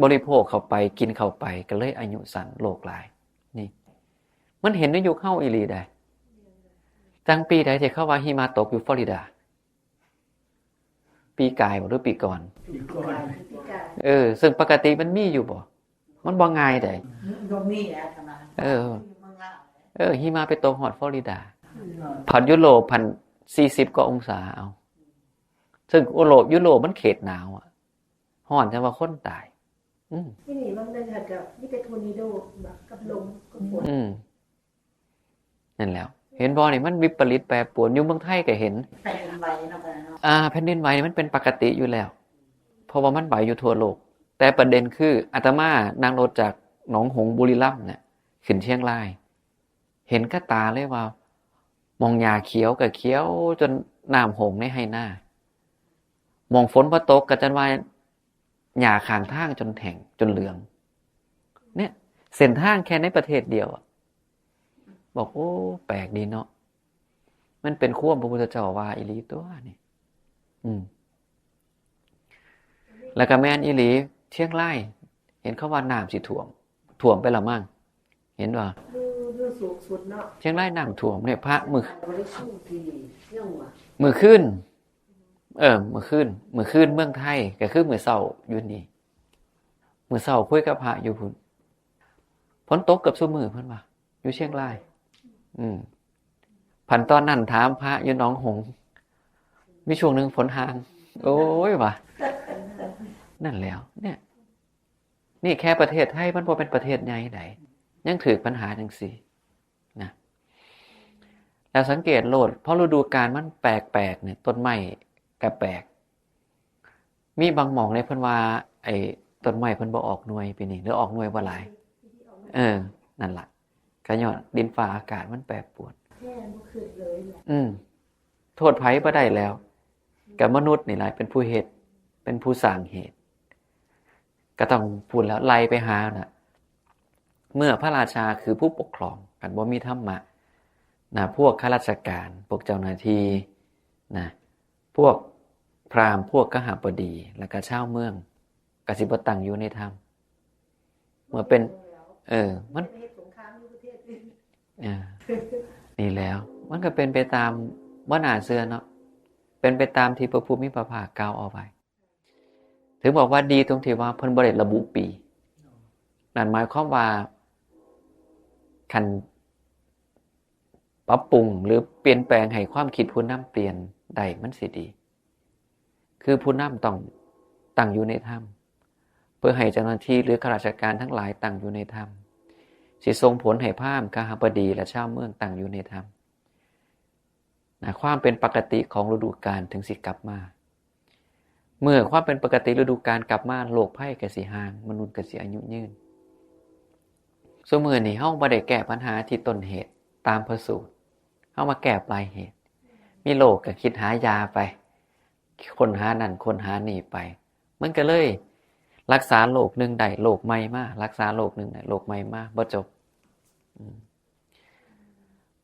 ບໍລິໂພກເຂົ້າໄປ ກິນເຂົ້າໄປ ກໍເລີຍອາຍຸສັ້ນ ໂລກຫຼາຍ. ນີ້ ມັນເຫັນໃນຍຸກເຮົາອີ່ຫຼີໃດ໋. ຈັ່ງປີໃດທີ່ເຂົາວ່າຫິມະຕົກຢູ່ຟລໍຣິດາ? ປີກາຍບໍ່ ຫຼື ປີກ່ອນ? ປີກາຍ ປີກາຍ. ເອີ ເຊິ່ງປົກກະຕິມັນມີຢູ່ບໍ່? ມັນບໍ່ງ່າຍໃດ໋. ບໍ່ມີແລ້ວ ເອີ ເອີ ຫິມະໄປຕົກຮອດຟລໍຣິດາ ອືມ ພັດຢູໂຣບພັນສີ່ສິບກວ່າອົງສາເອົາ ເຊິ່ງຢູໂຣບ ຢູໂຣບມັນເຂດໜາວອະ ຮ້ອນຈັ່ງວ່າຄົນຕາຍ. ອືມ ທີ່ນີ້ມັນແມ່ນຫາກະມີແຕ່ທໍນາໂດ ກັບລົມກັບຝົນ. ອືມ ນັ້ນແຫຼະ ເຫັນບໍ່ນີ້ ມັນວິປະລິດແປປວນ. ຢູ່ເມືອງໄທກໍເຫັນ ແຜ່ນດິນໄຫວເນາະ ອາ ແຜ່ນດິນໄຫວນີ້ມັນເປັນປົກກະຕິຢູ່ແລ້ວ ເພາະວ່າມັນໄຫວຢູ່ທົ່ວໂລກ. ແຕ່ປະເດັນຄື ອາດຕະມານັ່ງລົດຈາກໜອງຫົງ ບຸລີລຳນະ ຂຶ້ນຊຽງລາຍ ເຫັນກະຕາເລີຍວ່າ ໝ່ອງຫຍ້າຂຽວກໍຂຽວຈົນນ້ຳຫົງໃນໄຮ່ນາ ໝ່ອງຝົນບໍ່ຕົກກໍຈົນວ່າ ຫຍ້າຂ້າງທາງຈົນແຫ້ງຈົນເຫຼືອງ. ເນຍ ເສັ້ນທາງແຄ່ໃນປະເທດດຽວອະ ບອກ ໂອ້ ແປກດີເນາະ ມັນເປັນຄວາມພະພຸດທະເຈົ້າວ່າອີ່ຫຼີຕົວະນີ້. ອືມ ແລ້ວກໍແມ່ນອີ່ຫຼີ ຊຽງລາຍ ເຫັນເຂົາວ່ານ້ຳຊິຖ້ວມ ຖ້ວມໄປລະມັງ ເຫັນບໍ່? ຢູ່ ຢູ່ສູງສຸດເນາະ ຊຽງລາຍນ້ຳຖ້ວມເນຍ ພະມື້ ບໍ່ໄດ້ສູງທີ່ນີ້ ຍັງວ່າ ມື້ຄືນ ເອີ ມື້ຄືນ ມື້ຄືນເມືອງໄທ ກໍຄືມື້ເຊົ້າຢູ່ນີ້ ມື້ເຊົ້າຄຸຍກັບພະຢູ່ພຸ້ນ ຝົນຕົກເກືອບຊຸມື້ເພິ່ນວ່າ ຢູ່ຊຽງລາຍ. ອືມ ພັນຕອນນັ້ນຖາມພະຢູ່ໜອງຫົງ ມີຊ່ວງໜຶ່ງຝົນຫ່າງ ໂອ້ຍວ່າ ນັ້ນແຫຼະ ເນຍ ນີ້ແຄ່ປະເທດໄທ ມັນບໍ່ເປັນປະເທດໃຫຍ່ໃດ ຍັງຖືກບັນຫາຈັ່ງຊີ້ນະ. ແລ້ວສັງເກດໂລດ ພໍລະດູການມັນແປກໆ ນີ້ ຕົ້ນໄມ້ກໍແປກ ມີບາງໝ່ອງເດ ເພິ່ນວ່າ ໄອ້ຕົ້ນໄມ້ເພິ່ນບໍ່ອອກໜ່ວຍປີນີ້ ຫຼືອອກໜ່ວຍບໍ່ຫຼາຍ. ເອີ ນັ້ນລະ ກໍຍ້ອນດິນຟ້າອາກາດມັນແປປວນ. ແທ້ ບໍ່ຄືນເລີຍ. ອືມ ໂທດໃຜບໍ່ໄດ້ແລ້ວ ກໍມະນຸດນີ້ແຫຼະເປັນຜູ້ເຮັດ ເປັນຜູ້ສ້າງເຫດ. ກໍຕ້ອງພຸ້ນແລ້ວ ໄລ່ໄປຫານະ ເມື່ອພະລາຊາຄືຜູ້ປົກຄອງ ຄັນບໍ່ມີທຳມະນະ ພວກຂ້າລາຊະການ ພວກເຈົ້າໜ້າທີ່ນະ ພວກພຣາມ ພວກຄະຫະບໍດີ ແລ້ວກໍຊາວເມືອງ ກໍຊິບໍ່ຕັ້ງຢູ່ໃນທຳ. ເມື່ອເປັນ ເອີ ມັນ ເຮັດສົງຄາມຢູ່ປະເທດອື່ນ. ເອີ ນີ້ແຫຼະ ມັນກໍເປັນໄປຕາມ ບໍ່ໜ້າເຊື່ອເນາະ ເປັນໄປຕາມທີ່ພະຜູ້ມີພະພາກກ່າວເອົາໄວ້. ເຖິງບອກວ່າດີຕົງທີ່ວ່າເພິ່ນບໍ່ໄດ້ລະບຸປີ ນັ້ນໝາຍຄວາມວ່າ ຄັນປັບປຸງ ຫຼື ປ່ຽນແປງໃຫ້ຄວາມຄິດຜູ້ນຳປ່ຽນໄດ້ ມັນຊິດີ. ຄືຜູ້ນຳຕ້ອງຕັ້ງຢູ່ໃນທຳ ເພື່ອໃຫ້ເຈົ້າໜ້າທີ່ ຫຼື ຂ້າລາຊະການທັງຫຼາຍຕັ້ງຢູ່ໃນທຳ ຊິສົ່ງຜົນໃຫ້ພາມ ຄະຫະບໍດີ ແລະ ຊາວເມືອງຕັ້ງຢູ່ໃນທຳນະ ຄວາມເປັນປົກກະຕິຂອງລະດູການເຖິງຊິກັບມາ. ເມື່ອຄວາມເປັນປົກກະຕິລະດູການກັບມາ, ໂລກໄພກໍຊິຫ່າງ, ມະນຸດກໍຊິອາຍຸຍືນ. ຊຸມື້ນີ້ເຮົາບໍ່ໄດ້ແກ້ບັນຫາທີ່ຕົ້ນເຫດຕາມພະສູດ, ເຮົາມາແກ້ປາຍເຫດ. ມີໂລກກໍຄິດຫາຢາໄປ, ຄົ້ນຫານັ້ນຄົ້ນຫານີ້ໄປ, ມັນກໍເລີຍລັກສາໂລກໜຶ່ງໄດ້ ໂລກໃໝ່ມາ, ລັກສາໂລກໜຶ່ງໄດ້ ໂລກໃໝ່ມາ, ບໍ່ຈົບ. ອືມ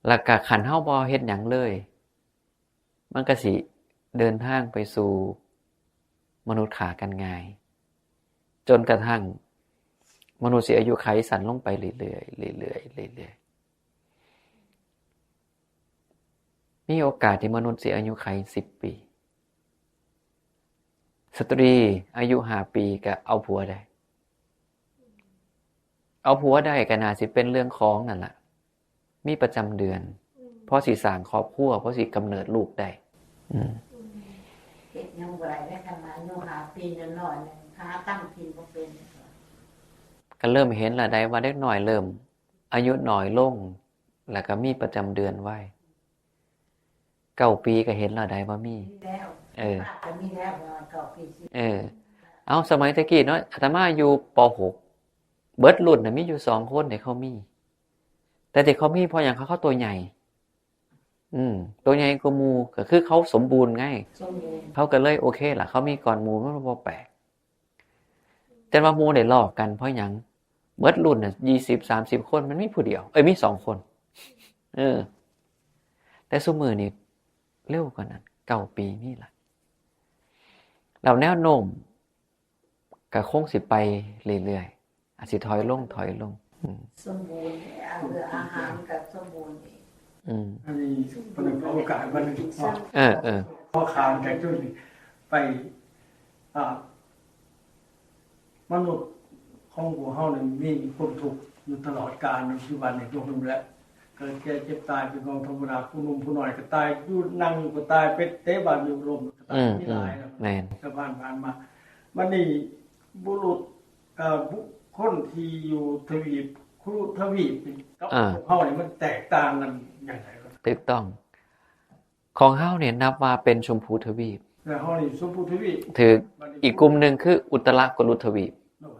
ແລ້ວກໍຄັນເຮົາບໍ່ເຮັດຫຍັງເລີຍ, ມັນກໍຊິເດີນທາງໄປສູ່ມະນຸດຂ້າກັນງ່າຍ, ຈົນກະທັ່ງມະນຸດຊິອາຍຸໄຂສັ້ນລົງໄປເລື້ອຍໆ ເລື້ອຍໆ ເລື້ອຍໆ. ມີໂອກາດທີ່ມະນຸດຊິອາຍຸໄຂສິບປີ. ສະຕຣີອາຍຸຫ້າປີກໍເອົາຜົວໄດ້. ເອົາຜົວໄດ້ກໍໜ້າຊິເປັນເລື່ອງຂອງນັ້ນລະ, ມີປະຈຳເດືອນ, ພໍຊິສ້າງຄອບຄົວ, ພໍຊິກຳເນີດລູກໄດ້. ອືມ ອືມ ເຮັດຫຍັງບໍ່ໄດ້ເດ້, ຄັນວ່າອາຍຸຫ້າປີນ້ອຍໆ ຫາຕຳກິນບໍ່ເປັນ. ກໍເລີ່ມເຫັນລະໄດ໋ວ່າເດັກນ້ອຍເລີ່ມອາຍຸນ້ອຍລົງ, ແລ້ວກໍມີປະຈຳເດືອນໄວ. ເກົ້າປີກໍເຫັນແລ້ວໄດ໋ວ່າມີ. ມີແລ້ວ. ເອີ ປາກກໍມີແລ້ວ ເກົ້າປີ. ເອີ ເອົາ ສະໄໝແຕ່ກີ້ເນາະ, ອາດຕະມາຢູ່ ປໍຫົກ ເບິດລຸ້ນນະ ມີຢູ່ສອງຄົນທີ່ເຂົາມີ. ແຕ່ທີ່ເຂົາມີເພາະຫຍັງ? ເຂົາ ເຂົາຕົວໃຫຍ່. ອືມ ຕົວໃຫຍ່ກວ່າໝູ່, ກໍຄືເຂົາສົມບູນໄງ. ສົມບູນ. ເຂົາກໍເລີຍໂອເຄລະ, ເຂົາມີກ່ອນໝູ່ ມັນບໍ່ແປກ. ແຕ່ວ່າໝູ່ໄດ້ລໍ້ກັນເພາະຫຍັງ? ເບິດລຸ້ນນະ ຊາວ ສາມສິບຄົນ ມັນມີຜູ້ດຽວ, ເອີຍ ມີສອງຄົນ. ເອີ ແຕ່ຊຸມື້ນີ້ເລັວກວ່ານັ້ນ, ເກົ້າປີນີ້ລະ. ແລ້ວແນວໂນ້ມກໍຄົງຊິໄປເລື້ອຍໆ, ອາດຊິຖອຍລົງ ຖອຍລົງ. ອືມ ສົມບູນ, ອາ ເລື່ອງອາຫານກໍສົມບູນອີກ. ອືມ ອັນນີ້ເພິ່ນເອົາໂອກາດມາໜຶ່ງເນາະ. ເອີ ເອີ ຂໍຂ້າມຈາກຈຸດນີ້ໄປ ອ່າ ມະນຸດຂອງພວກເຮົານີ້ມີຄວາມທຸກຢູ່ຕະຫຼອດການ, ປັດຈຸບັນນີ້ພວກເຮົາແຫຼະ ເກີດແກ່ເຈັບຕາຍເປັນຂອງທຳມະດາ, ຜູ້ໜຸ່ມຜູ້ນ້ອຍກໍຕາຍ, ຢູ່ ນັ່ງຢູ່ກໍຕາຍ, ໄປເຕະບານຢູ່ລົມກໍຕາຍ. ອືມ ມີຫຼາຍແລ້ວ. ແມ່ນ. ຊາວບ້ານຜ່ານມາ. ບັດນີ້ບຸລຸດ ເອີ ບຸກຄົນທີ່ຢູ່ທະວີບ ຄຸລຸທະວີບນີ້ກັບ ອ່າ ພວກເຮົານີ້ ມັນແຕກຕ່າງກັນຫຍັງໃດ? ຖືກຕ້ອງ. ຂອງເຮົານີ້ນັບວ່າເປັນຊົມພູທະວີບ. ແລ້ວເຮົານີ້ຊົມພູທະວີບ. ຖືກ. ບັດນີ້ ອີກກຸ່ມໜຶ່ງຄືອຸດຕະລະກຸລຸທະວີບ. ໂດຍ.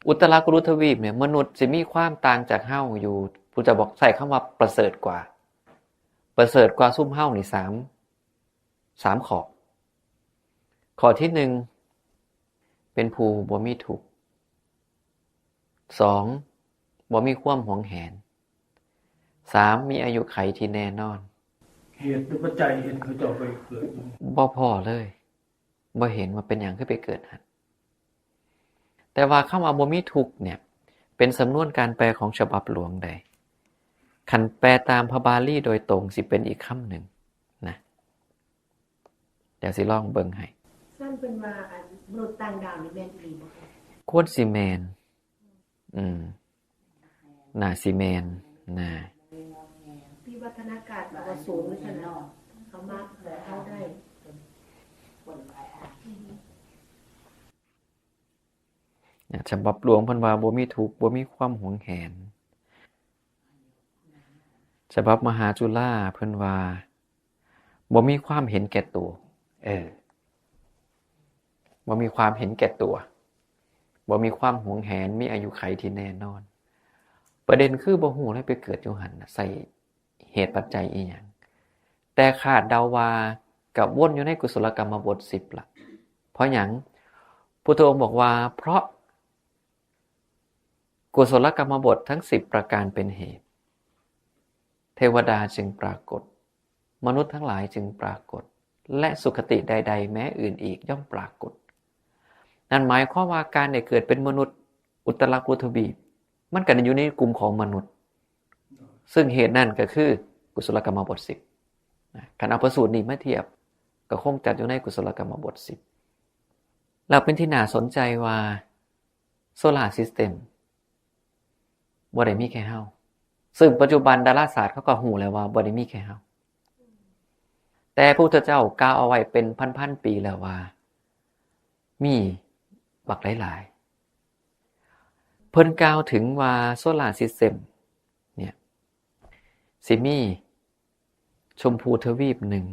ອຸດຕະລະກຸລຸທະວີບນີ້ ມະນຸດຊິມີຄວາມຕ່າງຈາກເຮົາຢູ່, ພຸດທະເຈົ້າບອກ ໃຊ້ຄຳວ່າປະເສີດກວ່າ, ປະເສີດກວ່າຊຸມເຮົານີ້ສາມ ສາມຂໍ້. ຂໍ້ທີໜຶ່ງ ເປັນຜູ້ບໍ່ມີທຸກ. ສອງ ບໍ່ມີຄວາມຫວງແຫນ. ສາມ ມີອາຍຸໄຂທີ່ແນ່ນອນ. ເຫດ ຫຼື ປັດໄຈເຮັດໃຫ້ເຂົາເຈົ້າໄປເກີດຢູ່ ບໍ່ພໍ້ເລີຍ, ບໍ່ເຫັນວ່າເປັນຫຍັງຄືໄປເກີດຫັ້ນ. ແຕ່ວ່າຄຳວ່າບໍ່ມີທຸກເນ່ຍ ເປັນສຳນວນການແປຂອງສະບັບຫຼວງໃດ໋. ຄັນແປຕາມພະບາລີໂດຍຕົງຊິເປັນອີກຄຳໜຶ່ງນະ. ດຽວຊິລອງເບິ່ງໃຫ້. ຊັ້ນເພິ່ນວ່າ ອັນ ມະນຸດຕ່າງດາວນີ້ແມ່ນອີ່ຫຼີບໍ່ຄະ? ຄວນຊິແມ່ນ. ອືມ ໜ້າຊິແມ່ນນະ. ວິວັດທະນາການກໍວ່າສູງຊັ້ນນະ, ເຂົາມາເຂົາໄດ້. ນະ ສະບັບຫຼວງເພິ່ນວ່າບໍ່ມີທຸກ, ບໍ່ມີຄວາມຫວງແຫນ. ສະບັບມະຫາຈຸລາເພິ່ນວ່າ ບໍ່ມີຄວາມເຫັນແກ່ຕົວ. ເອີ ບໍ່ມີຄວາມເຫັນແກ່ຕົວ, ບໍ່ມີຄວາມຫວງແຫນ, ມີອາຍຸໄຂທີ່ແນ່ນອນ. ປະເດັນຄືບໍ່ຮູ້ເລີຍໄປເກີດຢູ່ຫັ້ນນະ ໃສ່ເຫດປັດໄຈອີ່ຫຍັງ. ແຕ່ຄາດເດົາວ່າກະວົນຢູ່ໃນກຸສົລະກຳມະບົດສິບລະ. ເພາະຫຍັງ? ພຸດທະອົງບອກວ່າ ເພາະ ກຸສົລະກຳມະບົດທັງສິບປະການເປັນເຫດ, ເທວະດາຈຶ່ງປາກົດ, ມະນຸດທັງຫຼາຍຈຶ່ງປາກົດ, ແລະ ສຸຄະຕິໃດໆແມ້ອື່ນອີກຍ່ອມປາກົດ. ນັ້ນໝາຍຄວາມວ່າການໄດ້ເກີດເປັນມະນຸດອຸດຕະລະກຸລຸທະວີບ ມັນກໍຢູ່ໃນກຸ່ມຂອງມະນຸດ, ເຊິ່ງເຫດນັ້ນກໍຄືກຸສົລະກຳມະບົດສິບນະ. ຄັນເອົາພະສູດນີ້ມາທຽບ ກໍຄົງຈັດຢູ່ໃນກຸສົລະກຳມະບົດສິບ. ແລ້ວເປັນທີ່ໜ້າສົນໃຈວ່າ Solar System ບໍ່ໄດ້ມີແຄ່ເຮົາ, ເຊິ່ງປັດຈຸບັນດາລາສາດເຂົາກໍຮູ້ແລ້ວວ່າບໍ່ໄດ້ມີແຄ່ເຮົາ. ແຕ່ພະພຸດທະເຈົ້າກ່າວເອົາໄວ້ເປັນພັນໆປີແລ້ວວ່າ ມີບັກຫຼາຍໆ. ເພິ່ນກ່າວເຖິງວ່າ Solar System ເນ່ຍ ຊິມີ ຊົມພູທະວີບໜຶ່ງ,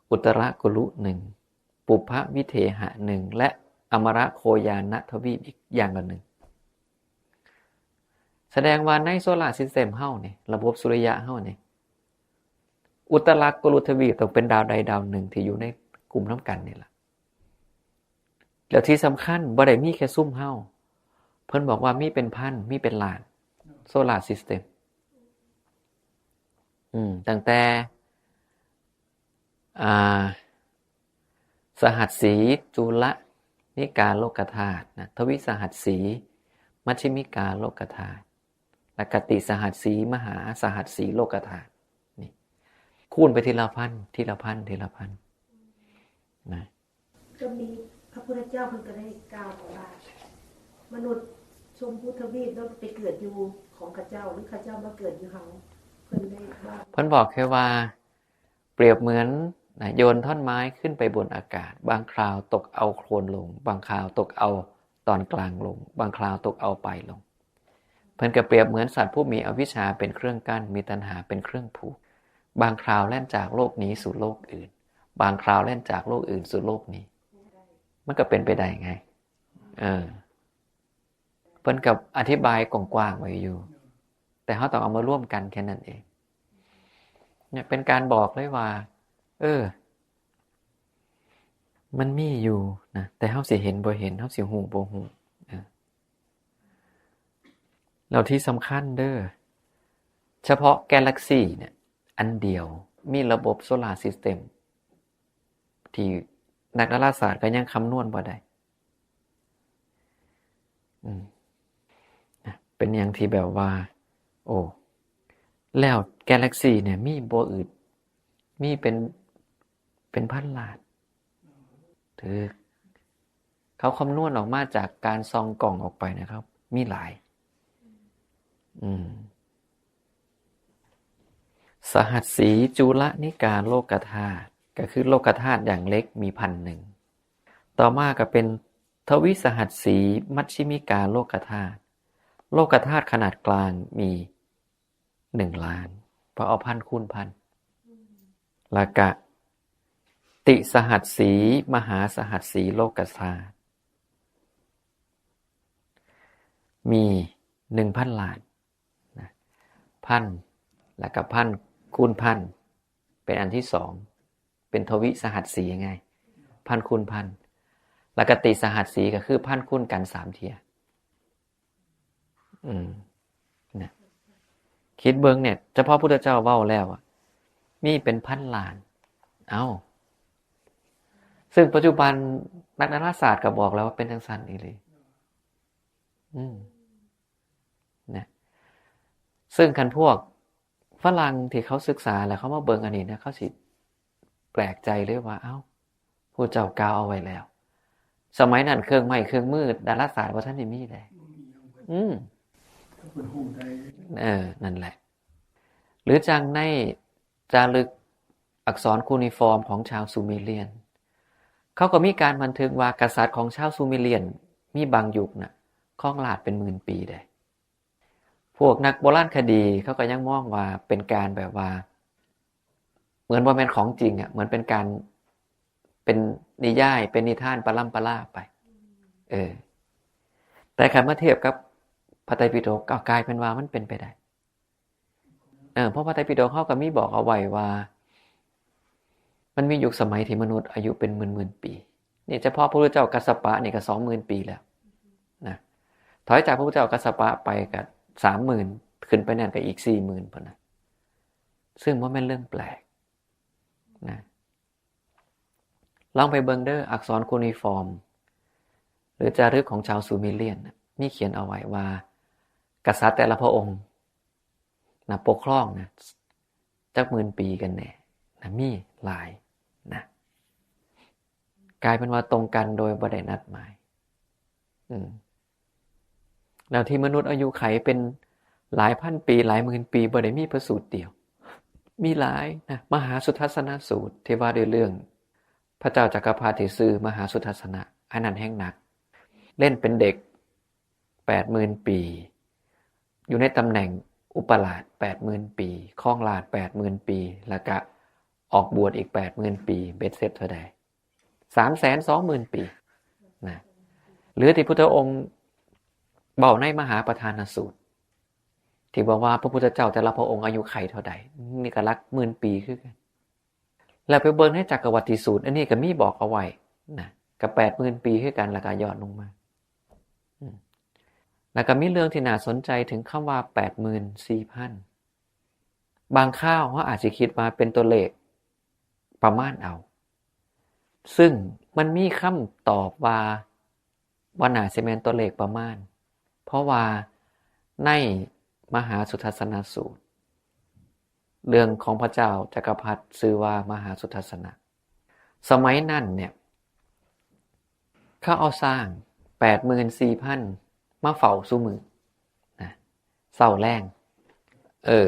ອຸດຕະລະກຸລຸໜຶ່ງ, ປຸບພະວິເຖຫະໜຶ່ງ ແລະ ອະມະຣະໂຄຍານະທະວີບອີກຢ່າງລະໜຶ່ງ. ສະແດງວ່າໃນໂຊລາຊິສເຕັມເຮົານີ້ ລະບົບສຸລິຍະເຮົານີ້ ອຸດຕະລາກຸລຸທະວີບຕ້ອງເປັນດາວໃດດາວໜຶ່ງທີ່ຢູ່ໃນກຸ່ມນຳກັນນີ້ລະ. ແລ້ວທີ່ສຳຄັນບໍ່ໄດ້ມີແຄ່ຊຸມເຮົາ, ເພິ່ນບອກວ່າມີເປັນພັນ, ມີເປັນລ້ານໂຊລາຊິສເຕັມ. ອືມ, ຕັ້ງແຕ່ ອ່າ ສະຫັດສີ ຈຸລະນິກາໂລກະທາດນະ, ທະວິສະຫັດສີ ມັດຊິມິກາໂລກະທາດ ແລະ ກະຕິສະຫັດສີ ມະຫາສະຫັດສີໂລກະທາດ. ນີ້ ຄູນໄປທີລະພັນ, ທີລະພັນ, ທີລະພັນນະ. ກໍມີພະພຸດທະເຈົ້າເພິ່ນກໍໄດ້ກ່າວວ່າ ມະນຸດຊົມພູທະວີບເນາະ ໄປເກີດຢູ່ຂອງເຂົາເຈົ້າ ຫຼືເຂົາເຈົ້າມາເກີດຢູ່ເຮົາ. ເພິ່ນໄດ້ເວົ້າ ເພິ່ນບອກແຄ່ວ່າ ປຽບເໝືອນນະ ໂຍນທ່ອນໄມ້ຂຶ້ນໄປບົນອາກາດ, ບາງຄາວຕົກເອົາໂຄນລົງ, ບາງຄາວຕົກເອົາຕອນກາງລົງ, ບາງຄາວຕົກເອົາປາຍລົງ. ເພິ່ນກໍປຽບເໝືອນສັດຜູ້ມີອະວິຊຊາເປັນເຄື່ອງກັ້ນ, ມີຕັນຫາເປັນເຄື່ອງຜູກ, ບາງຄາວແລ່ນຈາກໂລກນີ້ສູ່ໂລກອື່ນ, ບາງຄາວແລ່ນຈາກໂລກອື່ນສູ່ໂລກນີ້. ມັນກໍເປັນໄປໄດ້ໄງ. ເອີ. ເພິ່ນກໍອະທິບາຍກວ້າງໆໄວ້ຢູ່ ແຕ່ເຮົາຕ້ອງເອົາມາລວມກັນແຄ່ນັ້ນເອງ. ເນຍເປັນການບອກເລີຍວ່າ ເອີ ມັນມີຢູ່ນະ, ແຕ່ເຮົາຊິເຫັນບໍ່ເຫັນ, ເຮົາຊິຮູ້ບໍ່ຮູ້. ເອີ ແລ້ວທີ່ສຳຄັນເດີ, ສະເພາະກາແລັກຊີເນຍ ອັນດຽວ ມີລະບົບໂຊລາຊິສເຕັມ ທີ່ນັກດາລາສາດກໍຍັງຄຳນວນບໍ່ໄດ້. ອືມ ນະ ເປັນຫຍັງທີ່ແບບວ່າ ໂອ້ ແລ້ວກາແລັກຊີເນຍມີບໍ່ອຶດ ມີເປັນ ເປັນພັນລ້ານ. ຖືກ ເຂົາຄຳນວນອອກມາຈາກການສ່ອງກ້ອງອອກໄປນະຄັບ ມີຫຼາຍ. ອືມ ສະຫັດສີຈຸລະນິກາໂລກະທາດ ກໍຄືໂລກະທາດຢ່າງເລັກມີພັນໜຶ່ງ. ຕໍ່ມາກໍເປັນທະວິສະຫັດສີມັດຊິມິກາໂລກະທາດ. ໂລກະທາດຂະໜາດກາງມີໜຶ່ງລ້ານ ເພາະເອົາພັນຄູນພັນ. ແລ້ວກະຕິສະຫັດສີມະຫາສະຫັດສີໂລກະທາດ ມີໜຶ່ງພັນລ້ານນະ ພັນ ແລ້ວກະພັນຄູນພັນ ເປັນອັນທີສອງ ເປັນທະວິສະຫັດສີໄງ ພັນຄູນພັນ. ແລ້ວກະຕິສະຫັດສີກໍຄືພັນຄູນກັນສາມເທື່ອ. ອືມ ນະ ຄິດເບິ່ງເນຍ ສະເພາະພຸດທະເຈົ້າເວົ້າແລ້ວອະ ມີເປັນພັນລ້ານ. ເອົ້າ ຊຶ່ງປັດຈຸບັນນັກດາລາສາດກໍບອກແລ້ວວ່າເປັນຈັ່ງຊັ້ນອີ່ຫຼີ. ອືມ ນະ ຊຶ່ງຄັນພວກຝຣັ່ງທີ່ເຂົາສຶກສາແລ້ວເຂົາມາເບິ່ງອັນນີ້ນະ ເຂົາຊິແປກໃຈເລີຍວ່າ ເອົ້າ ຜູ້ເຈົ້າກ່າວເອົາໄວ້ແລ້ວ. ສະໄໝນັ້ນເຄື່ອງໄມ້ເຄື່ອງມືດາລາສາດບໍ່ທັນໄດ້ມີເດ້. ອືມ ເອີ ນັ້ນແຫຼະ. ຫຼືຈັ່ງໃນຈາລຶກອັກສອນຄູນີຟອມຂອງຊາວຊູເມຣຽນ ເຂົາກໍມີການບັນທຶກວ່າກະສັດຂອງຊາວຊູເມຣຽນມີບາງຍຸກນະ ຄອງລາດເປັນໝື່ນປີເດ້. ພວກນັກໂບລານຄະດີເຂົາກໍຍັງມອງວ່າເປັນການແບບວ່າ ເໝືອນບໍ່ແມ່ນຂອງຈິງອະ ເໝືອນເປັນການ ເປັນນິຍາຍ ເປັນນິທານປະລຳປະລາໄປ. ເອີ ແຕ່ຄັນມາທຽບກັບພະໄຕປິດົກ ກໍກາຍເປັນວ່າມັນເປັນໄປໄດ້. ເອີ ເພາະພະໄຕປິດົກເຮົາກໍມີບອກເອົາໄວ້ວ່າ ມັນມີຍຸກສະໄໝທີ່ມະນຸດອາຍຸເປັນໝື່ນໆປີ. ນີ້ສະເພາະພະພຸດທະເຈົ້າກັດສະປະນີ້ກໍສອງໝື່ນປີແລ້ວນະ. ຖອຍຈາກພະພຸດທະເຈົ້າກັດສະປະໄປກໍສາມໝື່ນ ຂຶ້ນໄປນັ້ນກໍອີກສີ່ໝື່ນພຸ້ນນະ. ຊຶ່ງບໍ່ແມ່ນເລື່ອງແປກນະ. ລອງໄປເບິ່ງເດີ ອັກສອນຄູນີຟອມ ຫຼື ຈາລຶກຂອງຊາວຊູເມຣຽນນະ ມີຂຽນເອົາໄວ້ວ່າ ກະສັດແຕ່ລະພະອົງນະ ປົກຄອງນະ ຈັກໝື່ນປີກັນແນ່ນະ ມີຫຼາຍນະ ກາຍເປັນວ່າຕົງກັນໂດຍບໍ່ໄດ້ນັດໝາຍ. ອືມ ແລ້ວທີ່ມະນຸດອາຍຸໄຂເປັນຫຼາຍພັນປີ ຫຼາຍໝື່ນປີ ບໍ່ໄດ້ມີພະສູດດຽວ ມີຫຼາຍນະ. ມະຫາສຸທັດສະນະສູດ ທີ່ວ່າດ້ວຍເລື່ອງພະເຈົ້າຈັກກະພັດທີ່ຊື່ມະຫາສຸທັດສະນະ ອັນນັ້ນແຮ່ງໜັກ. ເລ່ນເປັນເດັກແປດໝື່ນປີ ຢູ່ໃນຕຳແໜ່ງອຸປະລາດແປດໝື່ນປີ ຄອງລາດແປດໝື່ນປີ ແລ້ວກະອອກບວດອີກແປດໝື່ນປີ ເບັດເສັດເທົ່າໃດ? ສາມແສນສອງໝື່ນປີນະ. ຫຼືທີ່ພຸດທະອົງເວົ້າໃນມະຫາປະທານນະສູດ ທີ່ບອກວ່າພະພຸດທະເຈົ້າແຕ່ລະພະອົງອາຍຸໄຂເທົ່າໃດ, ນີ້ກໍຫຼັກໝື່ນປີຄືກັນ. ແລ້ວໄປເບິ່ງໃນຈັກກະວັດຕິສູດ ອັນນີ້ກໍມີບອກເອົາໄວ້ນະ, ກໍແປດໝື່ນປີຄືກັນ ແລ້ວກໍຢ່ອນລົງມາ. ອືມ ແລ້ວກໍມີເລື່ອງທີ່ໜ້າສົນໃຈເຖິງຄຳວ່າແປດໝື່ນສີ່ພັນ. ບາງຄາວເຮົາອາດຊິຄິດວ່າເປັນຕົວເລກປະມານເອົາ, ຊຶ່ງມັນມີຄຳຕອບວ່າ ບໍ່ໜ້າຊິແມ່ນຕົວເລກປະມານ, ເພາະວ່າໃນມະຫາສຸທັດສະນະສູດ ເລື່ອງຂອງພະເຈົ້າຈັກກະພັດຊື່ວ່າມະຫາສຸທັດສະນະ. ສະໄໝນັ້ນເນ່ຍ ເຂົາເອົາຊ້າງແປດໝື່ນສີ່ພັນມາເຝົ້າຊຸມື້ນະ ເຊົ້າແລງ. ເອີ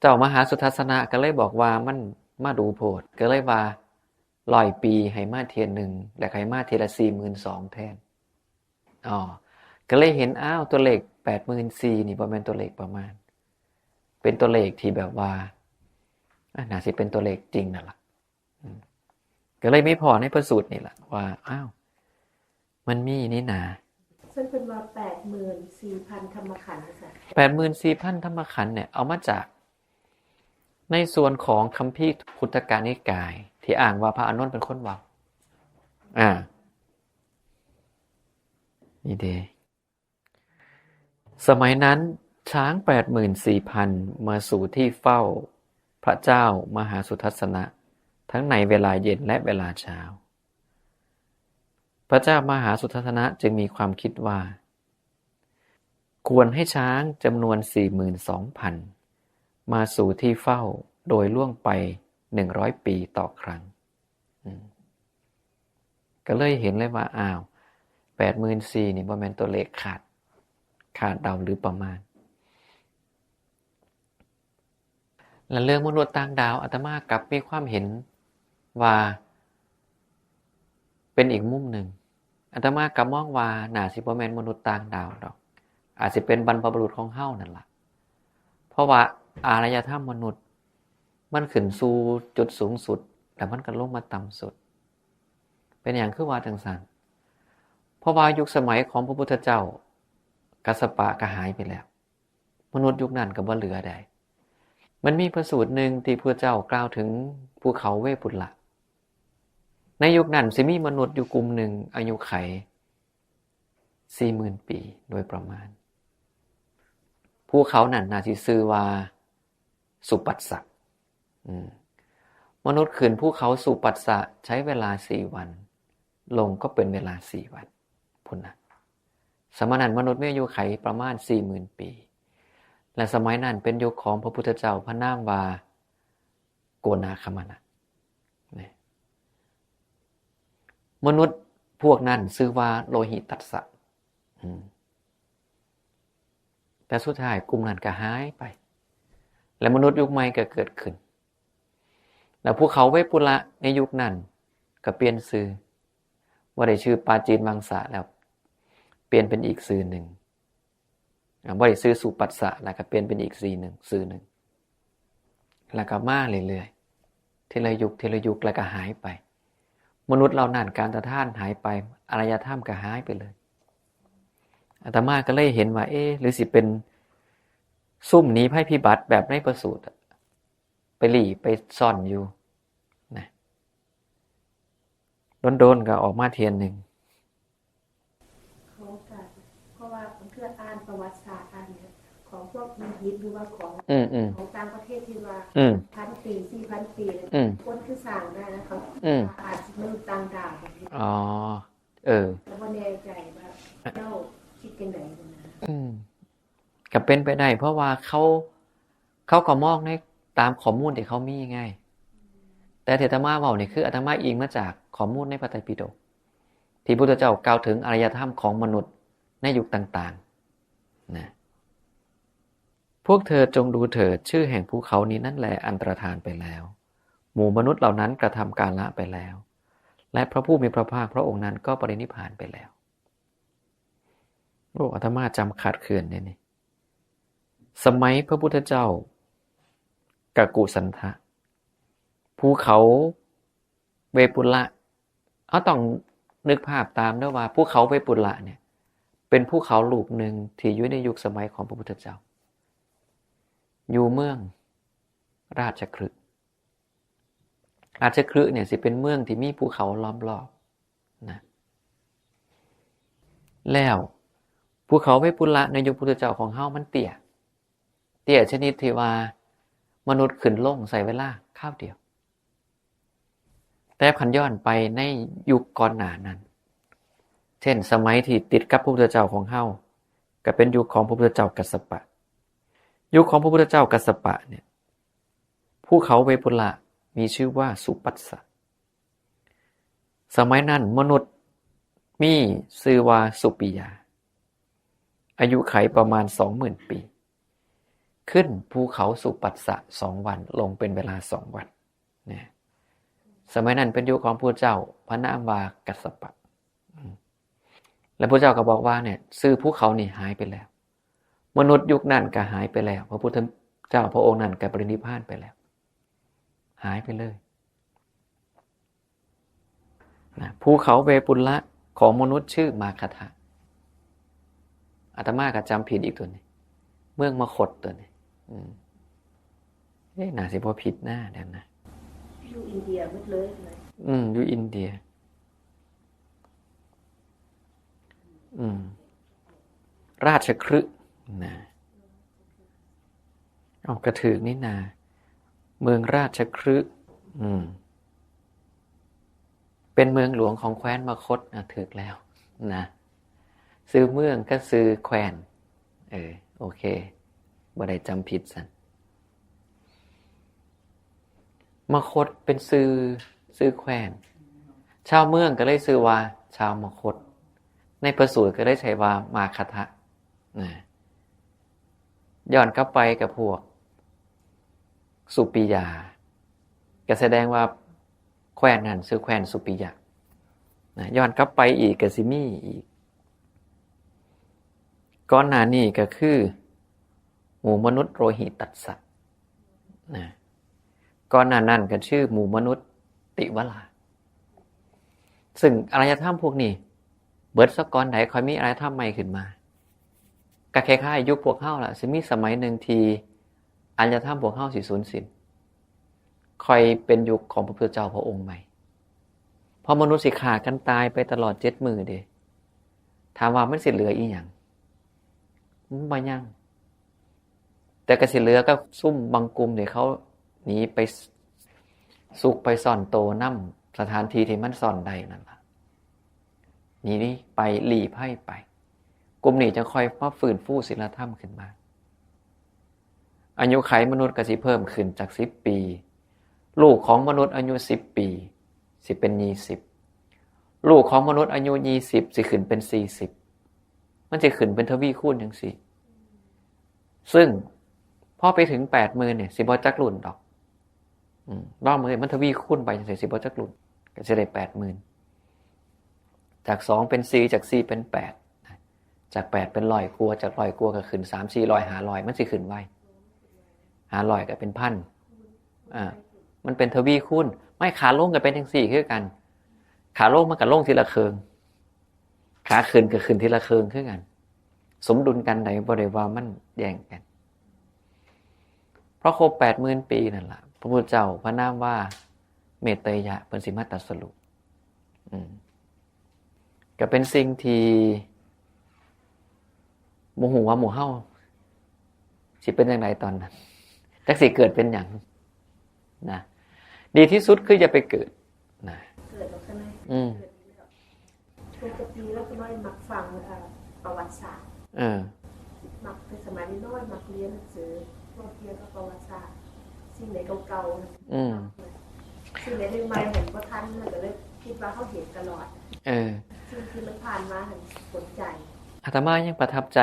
ເຈົ້າມະຫາສຸທັດສະນະກໍເລີຍບອກວ່າມັນມາດູໂພດ, ກໍເລີຍວ່າຮ້ອຍປີໃຫ້ມາເທື່ອໜຶ່ງ ແລ້ວໃຫ້ມາເທື່ອລະສີ່ໝື່ນສອງແທນ. ອໍ ກໍເລີຍເຫັນ ອ້າວ ຕົວເລກແປດໝື່ນສີ່ນີ້ບໍ່ແມ່ນຕົວເລກປະມານ, ເປັນຕົວເລກທີ່ແບບວ່າ ອາ ໜ້າຊິເປັນຕົວເລກຈິງນັ້ນລະ. ອືມ ກໍເລີຍໄປພໍ້ໃນພະສູດນີ້ລະວ່າ ອ້າວ ມັນມີນີ້ນາ. ເຊິ່ງເພິ່ນວ່າແປດໝື່ນສີ່ພັນທຳມະຂັນວ່າຊັ້ນ. ແປດໝື່ນສີ່ພັນທຳມະຂັນເນ່ຍ ເອົາມາຈາກໃນສ່ວນຂອງຄຳພີຄຸດທະກະນິກາຍ ທີ່ອ້າງວ່າພະອານົນເປັນຄົນເວົ້າ. ອາ ນີ້ເດ. ສະໄໝນັ້ນ ຊ້າງແປດໝື່ນສີ່ພັນມາສູ່ທີ່ເຝົ້າພະເຈົ້າມະຫາສຸທັດສະນະ ທັງໃນເວລາເຢັນ ແລະ ເວລາເຊົ້າ. ພະເຈົ້າມະຫາສຸທັດສະນະຈຶ່ງມີຄວາມຄິດວ່າ ຄວນໃຫ້ຊ້າງຈຳນວນສີ່ໝື່ນສອງພັນມາສູ່ທີ່ເຝົ້າໂດຍລ່ວງໄປໜຶ່ງຮ້ອຍປີຕໍ່ຄັ້ງ. ອືມ ກໍເລີຍເຫັນເລີຍວ່າ ອ້າວ ແປດໝື່ນສີ່ນີ້ບໍ່ແມ່ນຕົວເລກຄາດ ຄາດເດົາ ຫຼື ປະມານ. ແລະ ເລື່ອງມະນຸດຕ່າງດາວ ອາດຕະມາກັບມີຄວາມເຫັນວ່າເປັນອີກມຸມໜຶ່ງ. ອາດຕະມາກັບມອງວ່າໜ້າຊິບໍ່ແມ່ນມະນຸດຕ່າງດາວດອກ, ອາດຊິເປັນບັນພະບຸລຸດຂອງເຮົານັ້ນລະ. ເພາະວ່າອາລະຍະທຳມະນຸດ ມັນຂຶ້ນສູ່ຈຸດສູງສຸດ ແລ້ວມັນກໍລົງມາຕ່ຳສຸດ. ເປັນຫຍັງຄືວ່າຈັ່ງຊັ້ນ? ເພາະວ່າຍຸກສະໄໝຂອງພະພຸດທະເຈົ້າ ກັດສະປະກໍຫາຍໄປແລ້ວ, ມະນຸດຍຸກນັ້ນກໍບໍ່ເຫຼືອໃດ. ມັນມີພະສູດໜຶ່ງທີ່ພະເຈົ້າກ່າວເຖິງພູເຂົາເວປຸລະ. ໃນຍຸກນັ້ນຊິມີມະນຸດຢູ່ກຸ່ມໜຶ່ງອາຍຸໄຂສີ່ໝື່ນປີໂດຍປະມານ. ພູເຂົານັ້ນໜ້າຊິຊື່ວ່າສຸປັດສະ. ອືມ ມະນຸດຂຶ້ນພູເຂົາສຸປັດສະໃຊ້ເວລາສີ່ວັນ, ລົງກໍເປັນເວລາສີ່ວັນພຸ້ນນະ. ສະໄໝນັ້ນມະນຸດມີອາຍຸໄຂປະມານສີ່ໝື່ນປີ ແລະ ສະໄໝນັ້ນເປັນຍຸກຂອງພະພຸດທະເຈົ້າພະນາມວ່າໂກນາຄະມະນະ. ນີ້ ມະນຸດພວກນັ້ນຊື່ວ່າໂລຫິຕັດສະ. ອືມ ແຕ່ສຸດທ້າຍກຸ່ມນັ້ນກໍຫາຍໄປ ແລະ ມະນຸດຍຸກໃໝ່ກໍເກີດຂຶ້ນ. ແລ້ວພູເຂົາເວປຸລະໃນຍຸກນັ້ນກໍປ່ຽນຊື່, ບໍ່ໄດ້ຊື່ປາຈີນວັງສະແລ້ວ, ປ່ຽນເປັນອີກຊື່ໜຶ່ງ. ອາ ບໍ່ໄດ້ຊື່ສຸປັດສະ ແລ້ວກໍປ່ຽນເປັນອີກຊື່ໜຶ່ງ, ຊື່ໜຶ່ງ. ແລ້ວກໍມາເລື້ອຍໆ ທີລະຍຸກ ທີລະຍຸກ ແລ້ວກໍຫາຍໄປ. ມະນຸດເຫຼົ່ານັ້ນ ການຕະທານຫາຍໄປ, ອາລະຍະທຳກໍຫາຍໄປເລີຍ. ອາດຕະມາກໍເລີຍເຫັນວ່າ ເອ ຫຼືຊິເປັນຊຸມໜີໄພພິບັດແບບໃນພະສູດ ໄປຫຼີ້ໄປຊ່ອນຢູ່ນະ, ດົນໆກໍອອກມາເທື່ອໜຶ່ງ. ຂອງການ ເພາະວ່າເພື່ອອ່ານປະຫວັດສາດ ອ່ານຂອງພວກອີຢິບ ຫຼືວ່າຂອງ ອືມໆ ຂອງຕ່າງປະເທດທີ່ວ່າ ອືມ ພັນປີ ສີ່ພັນປີ ອືມ ຄົນຄືສ້າງໄດ້ນະ ເຂົາ ອືມ ອາດຊິມະນຸດຕ່າງດາວ. ອໍ ເອີ ກໍບໍ່ແນ່ໃຈວ່າເຈົ້າຄິດຈັ່ງໃດນະ. ອືມ ກໍເປັນໄປໄດ້ ເພາະວ່າເຂົາ ເຂົາກໍມອງໃນຕາມຂໍ້ມູນທີ່ເຂົາມີໄງ. ແຕ່ທີ່ອາດຕະມາເວົ້ານີ້ ຄືອາດຕະມາອີງມາຈາກຂໍ້ມູນໃນພະໄຕປິດົກ ທີ່ພຸດທະເຈົ້າກ່າວເຖິງອາລະຍະທຳຂອງມະນຸດໃນຍຸກຕ່າງໆນະ. ພວກເທີຈົ່ງດູເຖີດ, ຊື່ແຫ່ງພູເຂົານີ້ນັ້ນແລ ອັນຕະລະທານໄປແລ້ວ, ໝູ່ມະນຸດເຫຼົ່ານັ້ນກະທຳກາລະໄປແລ້ວ ແລະ ພະຜູ້ມີພະພາກພະອົງນັ້ນກໍປະລິນິບພານໄປແລ້ວ. ໂອ້ ອາດຕະມາຈຳຄາດເຄື່ອນເດ້ນີ້. ສະໄໝພະພຸດທະເຈົ້າກະກຸສັນທະ ພູເຂົາ ເວປຸລະ ເຮົາຕ້ອງນຶກພາບຕາມເດີວ່າ ພູເຂົາເວປຸລະເນ່ຍ ເປັນພູເຂົາລູກໜຶ່ງທີ່ຢູ່ໃນຍຸກສະໄໝຂອງພະພຸດທະເຈົ້າ ຢູ່ເມືອງລາຊະຄຣິ ລາຊະຄຣິເນ່ຍຊິເປັນເມືອງທີ່ມີພູເຂົາລ້ອມລອບນະ ແລ້ວພູເຂົາເວປຸລະໃນຍຸກພຸດທະເຈົ້າຂອງເຮົາມັນເຕ້ຍ ເຕ້ຍຊະນິດທີ່ວ່າມະນຸດຂຶ້ນລົງໃຊ້ເວລາຄາວດຽວ ແຕ່ຄັນຍ້ອນໄປໃນຍຸກກ່ອນໜ້ານັ້ນ ເຊັ່ນ ສະໄໝທີ່ຕິດກັບພະພຸດທະເຈົ້າຂອງເຮົາ ກໍເປັນຍຸກຂອງພະພຸດທະເຈົ້າກັດສະປະ ຍຸກຂອງພະພຸດທະເຈົ້າກັດສະປະເນ່ຍ ພູເຂົາເວປຸລະມີຊື່ວ່າສຸປັດສະ ສະໄໝນັ້ນມະນຸດມີຊື່ວ່າສຸປິຍາ ອາຍຸໄຂປະມານສອງໝື່ນປີ ຂຶ້ນພູເຂົາສຸປັດສະສອງວັນ ລົງເປັນເວລາສອງວັນນະ ສະໄໝນັ້ນເປັນຍຸກຂອງພະພຸດທະເຈົ້າ ພະນາມວ່າກັດສະປະ ແລະ ພະເຈົ້າກໍບອກວ່າເນ່ຍ ຊື່ພູເຂົານີ້ຫາຍໄປແລ້ວ ມະນຸດຍຸກນັ້ນກໍຫາຍໄປແລ້ວ ພະພຸດທະເຈົ້າພະອົງນັ້ນກໍປະລິນິບພານໄປແລ້ວ ຫາຍໄປເລີຍນະ ພູເຂົາເວປຸລະຂອງມະນຸດຊື່ມາຄະທະ ອາດຕະມາກໍຈຳຜິດອີກຕົວນີ້ ເມືອງມະຄົດຕົວນີ້ ອືມ ເອີ ໜ້າຊິບໍ່ຜິດນະ ແນວນະ ຢູ່ອິນເດຍໝົດເລີຍນະ ອືມ ຢູ່ອິນເດຍ ອືມ ລາຊະຄຣິນະ ເອົາ ກະຖືກນີ້ນາ ເມືອງລາຊະຄຣິ ອືມ ເປັນເມືອງຫຼວງຂອງແຄວ້ນມະຄົດ ອາ ຖືກແລ້ວນະ ຊື່ເມືອງກັບຊື່ແຄວ້ນ ເອີ ໂອເຄ ບໍ່ໄດ້ຈຳຜິດຊັ້ນ ມະຄົດເປັນຊື່ ຊື່ແຄວ້ນ ຊາວເມືອງກໍເລີຍຊື່ວ່າຊາວມະຄົດ ໃນພະສູດກໍເລີຍໃຊ້ວ່າມາຄະທະນະ ຍ້ອນກັບໄປກັບພວກສຸປິຍາ ກໍສະແດງວ່າແຄວ້ນນັ້ນຊື່ແຄວ້ນສຸປິຍານະ ຍ້ອນກັບໄປອີກກໍຊິມີອີກ ກ່ອນໜ້ານີ້ກໍຄື ໝູ່ມະນຸດໂລຫິຕັດສະນະ ກ່ອນໜ້ານັ້ນກໍຊື່ໝູ່ມະນຸດຕິວະລາ ຊຶ່ງອາລະຍະທຳພວກນີ້ເບິດສາກ່ອນໃດ ຄ່ອຍມີອາລະຍະທຳໃໝ່ຂຶ້ນມາ ກໍຄ້າຍໆຍຸກພວກເຮົາລະ ຊິມີສະໄໝໜຶ່ງທີ່ອາລະຍະທຳພວກເຮົາຊິສູນສິ້ນ ຄ່ອຍເປັນຍຸກຂອງພະພຸດທະເຈົ້າພະອົງໃໝ່ ເພາະມະນຸດຊິຂ້າກັນຕາຍໄປຕະຫຼອດເຈັດມື້ເດ ຖາມວ່າມັນຊິເຫຼືອອີ່ຫຍັງ? ມັນບໍ່ຍັງ ແຕ່ກໍຊິເຫຼືອກັບຊຸມບາງກຸ່ມທີ່ເຂົາໜີໄປ ຊຸກໄປຊ່ອນໂຕນຳສະຖານທີ່ທີ່ມັນຊ່ອນໄດ້ນັ້ນລະ ໜີໄປ ລີ້ໄພໄປ ກຸ່ມນີ້ຈະຄ່ອຍມາຟື້ນຟູສີລະທຳຂຶ້ນມາ ອາຍຸໄຂມະນຸດກໍຊິເພີ່ມຂຶ້ນຈາກສິບປີ ລູກຂອງມະນຸດອາຍຸສິບປີ ຊິເປັນຍີ່ສິບ ລູກຂອງມະນຸດອາຍຸຍີ່ສິບ ຊິຂຶ້ນເປັນສີ່ສິບ ມັນຊິຂຶ້ນເປັນທະວີຄູນຈັ່ງຊີ້ ຊຶ່ງພໍໄປເຖິງແປດໝື່ນນີ້ ຊິບໍ່ຈັກລຸ້ນດອກ ອືມ ລອງເບິ່ງ ມັນທະວີຄູນໄປຈັ່ງຊີ້ ຊິບໍ່ຈັກລຸ້ນ ກໍຊິໄດ້ແປດໝື່ນ ຈາກສອງເປັນສີ່ ຈາກສີ່ເປັນແປດ ຈາກແປດເປັນຮ້ອຍກວ່າ ຈາກຮ້ອຍກວ່າກໍຂຶ້ນສາມສີ່ຮ້ອຍ ຫ້າຮ້ອຍ ມັນຊິຂຶ້ນໄວ ຫ້າຮ້ອຍກໍເປັນພັນ ອ່າ ມັນເປັນທະວີຄູນ ໄມ້ຂາລົງກໍເປັນຈັ່ງຊີ້ຄືກັນ ຂາລົງມັນກໍລົງທີລະເຄິ່ງ ຂາຂຶ້ນກໍຂຶ້ນທີລະເຄິ່ງຄືກັນ ສົມດຸນກັນໃດ ບໍ່ໄດ້ວ່າມັນແຍ່ງກັນ ພໍຄົບແປດໝື່ນປີນັ້ນລະ ພະພຸດທະເຈົ້າພະນາມວ່າເມດເຕຍະ ເພິ່ນຊິມາຕັດສະຮູ້ ອືມ ກໍເປັນສິ່ງທີ່ບໍ່ຮູ້ວ່າໝູ່ເຮົາຊິເປັນຈັ່ງໃດຕອນນັ້ນ ຈັກຊິເກີດເປັນຫຍັງນະ ດີທີ່ສຸດຄືຢ່າໄປເກີດນະ ເກີດແລ້ວໃຊ່ໄໝ? ອືມ ເກີດຢູ່ແລ້ວ ປົກກະຕິແລ້ວກໍນ້ອຍມັກຟັງ ເອີ ປະຫວັດສາດ ເອີ ມັກແຕ່ສະໄໝນ້ອຍໆ ມັກຮຽນໜັງສື ເວົ້າກ່ຽວກັບປະຫວັດສາດ ສິ່ງໃດເກົ່າໆ ອືມ ສິ່ງໃດໃໝ່ໆ ມັນບໍ່ທັນ ມັນກໍເລີຍຄິດວ່າເຮົາເຫັນຕະຫຼອດ ເອີ ສິ່ງທີ່ມັນຜ່ານມາຫັ້ນສົນໃຈ ອາດຕະມາຍັງປະທັບໃຈ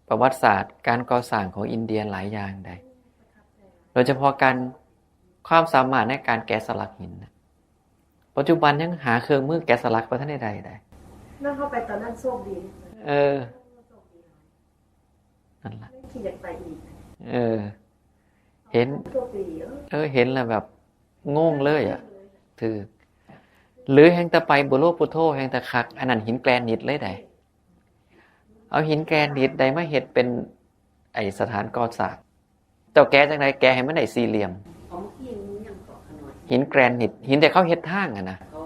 ປະຫວັດສາດການກໍ່ສ້າງຂອງອິນເດຍຫຼາຍຢ່າງໃດ໋ ໂດຍສະເພາະການ ຄວາມສາມາດໃນການແກະສະຫຼັກຫີນນະ ປັດຈຸບັນຍັງຫາເຄື່ອງມືແກະສະຫຼັກບໍ່ທັນໄດ້ໄດ້ໃດ໋ ນັ້ນເຮົາໄປຕອນນັ້ນໂຊກດີ ເອີ ໂຊກດີຫຼາຍ ນັ້ນລະ ຄິດຢາກໄປອີກ ເອີ ເຫັນ ໂຊກດີ ເອີ ເອີ ເຫັນແລ້ວແບບງົງເລີຍອະ ຖືກ. ຫຼືແຮ່ງແຕ່ໄປບູໂຣພຸດໂທແຮ່ງແຕ່ຄັກ, ອັນນັ້ນຫີນແກຣນິດເລີຍໃດ໋. ເອົາຫີນແກຣນິດໃດ໋ມາເຮັດເປັນໄອ້ສະຖານກໍ່ສ້າງ. ເຈົ້າແກະຈັ່ງໃດ? ແກະໃຫ້ມັນໄດ້ສີ່ຫຼ່ຽມ. ເອົາມາອີງຫຍັງເກາະຂະນ້ອຍ? ຫີນແກຣນິດ, ຫີນທີ່ເຂົາເຮັດທາງຫັ້ນນະ. ໂອ້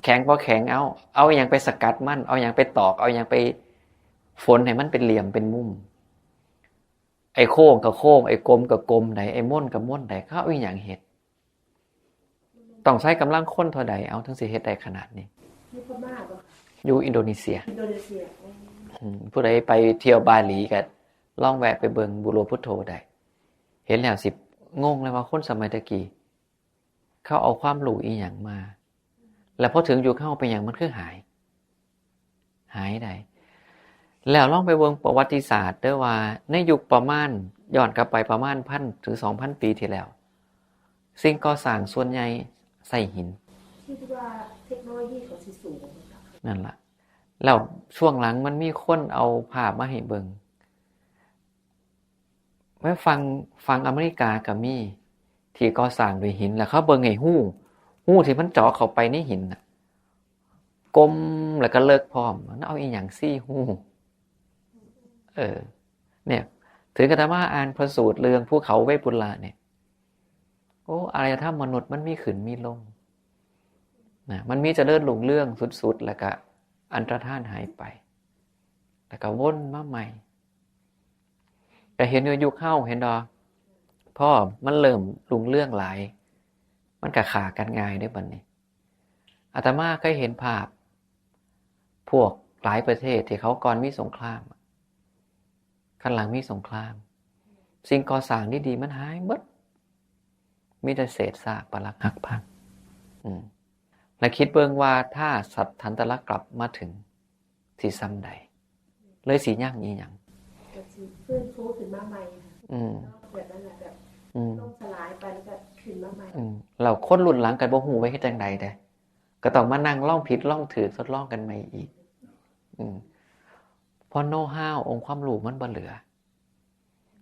ແຂງບໍ່ແຂງ ເອົາ, ເອົາອີ່ຫຍັງໄປສະກັດມັນ? ເອົາຫຍັງໄປຕອກ? ເອົາຫຍັງໄປຝົນໃຫ້ມັນເປັນຫຼ່ຽມເປັນມຸມ? ໄອ້ໂຄ້ງກໍໂຄ້ງ, ໄອ້ກົມກໍກົມໃດ໋, ໄອ້ມົນກໍມົນໃດ໋, ເຂົາເອົາອີ່ຫຍັງເຮັດ? ຕ້ອງໃຊ້ກຳລັງຄົນເທົ່າໃດ ເອົາ ເຖິງຊິເຮັດໄດ້ຂະໜາດນີ້? ຢູ່ພະມ້າບໍ່? ຢູ່ອິນໂດເນເຊຍ. ອິນໂດເນເຊຍ. ອໍ ອືມ ຜູ້ໃດໄປທ່ຽວບາຫຼີກໍລອງແວະໄປເບິ່ງບູໂຣພຸດໂທໄດ້. ເຫັນແລ້ວຊິງົງເລີຍວ່າຄົນສະໄໝແຕ່ກີ້ ເຂົາເອົາຄວາມຮູ້ອີ່ຫຍັງມາ ແລ້ວພໍເຖິງຍຸກເຮົາເປັນຫຍັງມັນຄືຫາຍ ຫາຍໄດ້. ແລ້ວລອງໄປເບິ່ງປະຫວັດຕິສາດເດີ້ ວ່າໃນຍຸກປະມານ ຍ້ອນກັບໄປປະມານພັນ ຫຼື ສອງພັນປີທີ່ແລ້ວ ສິ່ງກໍ່ສ້າງສ່ວນໃຫຍ່ໃຊ້ຫີນ. ຄິດວ່າເທັກໂນໂລຢີເຂົາຊິສູງ. ນັ້ນລະ. ແລ້ວຊ່ວງຫຼັງມັນມີຄົນເອົາພາບມາໃຫ້ເບິ່ງ ແມ່ນຝັ່ງ ຝັ່ງອາເມລິກາກໍມີທີ່ກໍ່ສ້າງດ້ວຍຫີນ ແລ້ວເຂົາເບິ່ງໃຫ້ຮູ ຮູທີ່ມັນເຈາະເຂົ້າໄປໃນຫີນນະ ກົມ ແລ້ວກໍເລິກພ້ອມ. ມັນເອົາອີ່ຫຍັງສີ່ຮູ? ເອີ ເນີ້ຍ ເຖິງອາດຕະມາອ່ານພະສູດເລື່ອງພູເຂົາເວປຸລະນີ້ ໂອ້ ອາລະຍະທຳມະນຸດມັນມີຂຶ້ນມີລົງນະ ມັນມີຈະເລີນຮຸ່ງເຮືອງສຸດໆ ແລ້ວກະອັນຕະທານຫາຍໄປ ແລ້ວກະວົນມາໃໝ່. ກະເຫັນຢູ່ຍຸກເຮົາ ເຫັນບໍ່? ພໍມັນເລີ່ມຮຸ່ງເຮືອງຫຼາຍ ມັນກະຂ້າກັນງ່າຍເດ້ບັດນີ້. ອາດຕະມາເຄີຍເຫັນພາບພວກຫຼາຍປະເທດທີ່ເຂົາກ່ອນມີສົງຄາມ ຄັນຫຼັງມີສົງຄາມ ສິ່ງກໍ່ສ້າງດີໆມັນຫາຍໝົດ ມີແຕ່ເສດຊາກປະລັກຫັກພັງ. ອືມ ແລະ ຄິດເບິ່ງວ່າຖ້າສັດທັນຕະລະກັບມາເຖິງ ຊິສ່ຳໃດ? ເລີຍຊິຍັງອີ່ຫຍັງ? ກໍຊິຟື້ນຟູຂຶ້ນມາໃໝ່. ອືມ ແບບນັ້ນແຫຼະ ແບບ ອືມ ລົ້ມສະຫຼາຍໄປແລ້ວກໍຂຶ້ນມາໃໝ່. ອືມ ແລ້ວຄົນລຸ້ນຫຼັງກໍບໍ່ຮູ້ວ່າເຮັດຈັ່ງໃດເດ້ ກໍຕ້ອງມານັ່ງລອງຜິດລອງຖືກ ທົດລອງກັນໃໝ່ອີກ. ອືມ ເພາະໂນຮາວ ອົງຄວາມຮູ້ມັນບໍ່ເຫຼືອ.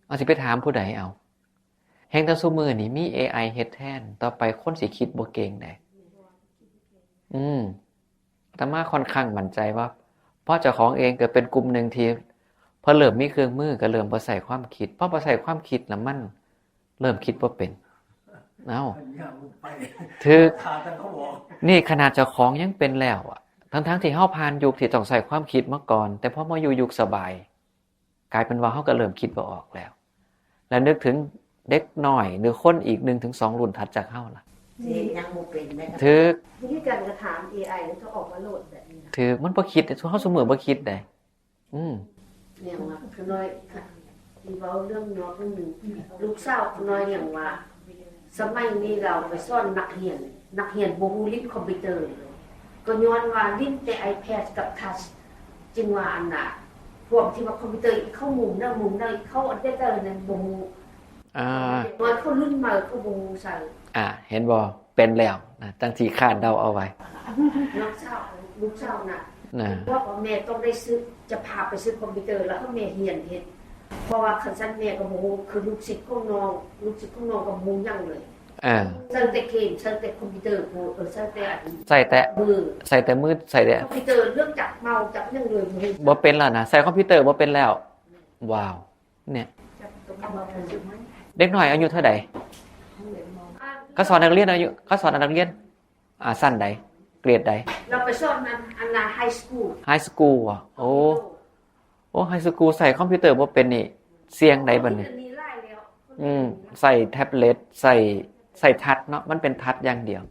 ເອົາ ຊິໄປຖາມຜູ້ໃດເອົາ? ແຮ່ງແຕ່ຊຸມື້ນີ້ມີເອໄອເຮັດແທນ, ຕໍ່ໄປຄົນຊິຄິດບໍ່ເກັ່ງໃດ. ອືມ ອາດຕະມາຂ້ອນຂ້າງໝັ້ນໃຈວ່າ ເພາະເຈົ້າຂອງເອງກໍເປັນກຸ່ມໜຶ່ງທີ່ ພໍເລີ່ມມີເຄື່ອງມືກໍເລີ່ມບໍ່ໃຊ້ຄວາມຄິດ, ພໍບໍ່ໃຊ້ຄວາມຄິດລະມັນເລີ່ມຄິດບໍ່ເປັນ. ເອົ້າ ຖືກ ນີ້ຂະໜາດເຈົ້າຂອງຍັງເປັນແລ້ວອະ, ທັງໆທີ່ເຮົາຜ່ານຍຸກທີ່ຕ້ອງໃຊ້ຄວາມຄິດມາກ່ອນ, ແຕ່ພໍມາຢູ່ຍຸກສະບາຍ ກາຍເປັນວ່າເຮົາກໍເລີ່ມຄິດບໍ່ອອກແລ້ວ. ແລ້ວນຶກເຖິງເດັກນ້ອຍ ຫຼື ຄົນອີກໜຶ່ງເຖິງສອງລຸ້ນຖັດຈາກເຮົາລະ ທີ່ຍັງບໍ່ເປັນນະ. ຖືກ. ວິທີການກະຖາມເອໄອມັນກໍອອກມາໂລດແບບນີ້ນະ. ຖືກ. ມັນບໍ່ຄິດເດ້, ເຮົາຊຸມື້ບໍ່ຄິດເດ້. ອືມ ແນວວ່າ ຂະນ້ອຍ ທີ່ເວົ້າເລື່ອງນອກເລື່ອງໜຶ່ງ ລູກສາວຂະນ້ອຍຍັງວ່າ ສະໄໝນີ້ລາວໄປສອນນັກຮຽນ, ນັກຮຽນບໍ່ຮູ້ຫຼິ້ນຄອມພິວເຕີເລີຍ, ກໍຍ້ອນວ່າຫຼິ້ນແຕ່ໄອແພດກັບທັດ, ຈຶ່ງວ່າອັນນ່າ ພວກທີ່ວ່າຄອມພິວເຕີອີກ ເຂົາມຸມນັ້ນມຸມນີ້, ເຂົາອັນເດດນັ້ນບໍ່ຮູ້. ອ່າ ເດັກນ້ອຍເຂົາລຸ້ນໃໝ່ເຂົາບໍ່ຮູ້ໃສ່. ອ່າ ເຫັນບໍ່? ເປັນແລ້ວນະ, ຈັ່ງທີ່ຄາດເດົາເອົາໄວ້. ນ້ອງສາວ ລູກສາວນະ ນະ ບອກວ່າແມ່ຕ້ອງໄດ້ຊື້ ຈະພາໄປຊື້ຄອມພິວເຕີ ແລ້ວໃຫ້ແມ່ຮຽນເຮັດ, ເພາະວ່າຄັນຊັ້ນແມ່ກໍບໍ່ຮູ້ ຄືລູກສິດຂອງນ້ອງ ລູກສິດຂອງນ້ອງກໍບໍ່ຮູ້ຫຍັງເລີຍ. ເອີ ໃຊ້ແຕ່ເກມ ໃຊ້ແຕ່ຄອມພິວເຕີ ເອີ ໃຊ້ແຕ່ອັນ ໃຊ້ແຕ່ ມື ໃຊ້ແຕ່ມື ໃຊ້ແຕ່ຄອມພິວເຕີ ເລື່ອງຈັກເມົາຈັກຫຍັງເລີຍ ບໍ່ຮູ້ ບໍ່ເປັນແລ້ວນະ, ໃຊ້ຄອມພິວເຕີບໍ່ເປັນແລ້ວ. ວ້າວ ເນີ້ຍ ເດັກນ້ອຍອາຍຸເທົ່າໃດ? ເຂົາສອນນັກຮຽນອາຍຸ ເຂົາສອນນັກຮຽນ ອ່າ ຊັ້ນໃດ? ເກຣດໃດ? ລາວໄປສອນອັນ ອັນນ່າ ໄຮສະກູລ. ໄຮສະກູລ ເຫວາະ? ໂອ້ ໂອ້ ໄຮສະກູລໃຊ້ຄອມພິວເຕີບໍ່ເປັນນີ້ ສ່ຽງໃດບັດນີ້? ອືມ ໃຊ້ແທັບເລັດ ໃຊ້ ໃຊ້ທັດເນາະ, ມັນເປັນທັດຢ່າງດຽວ.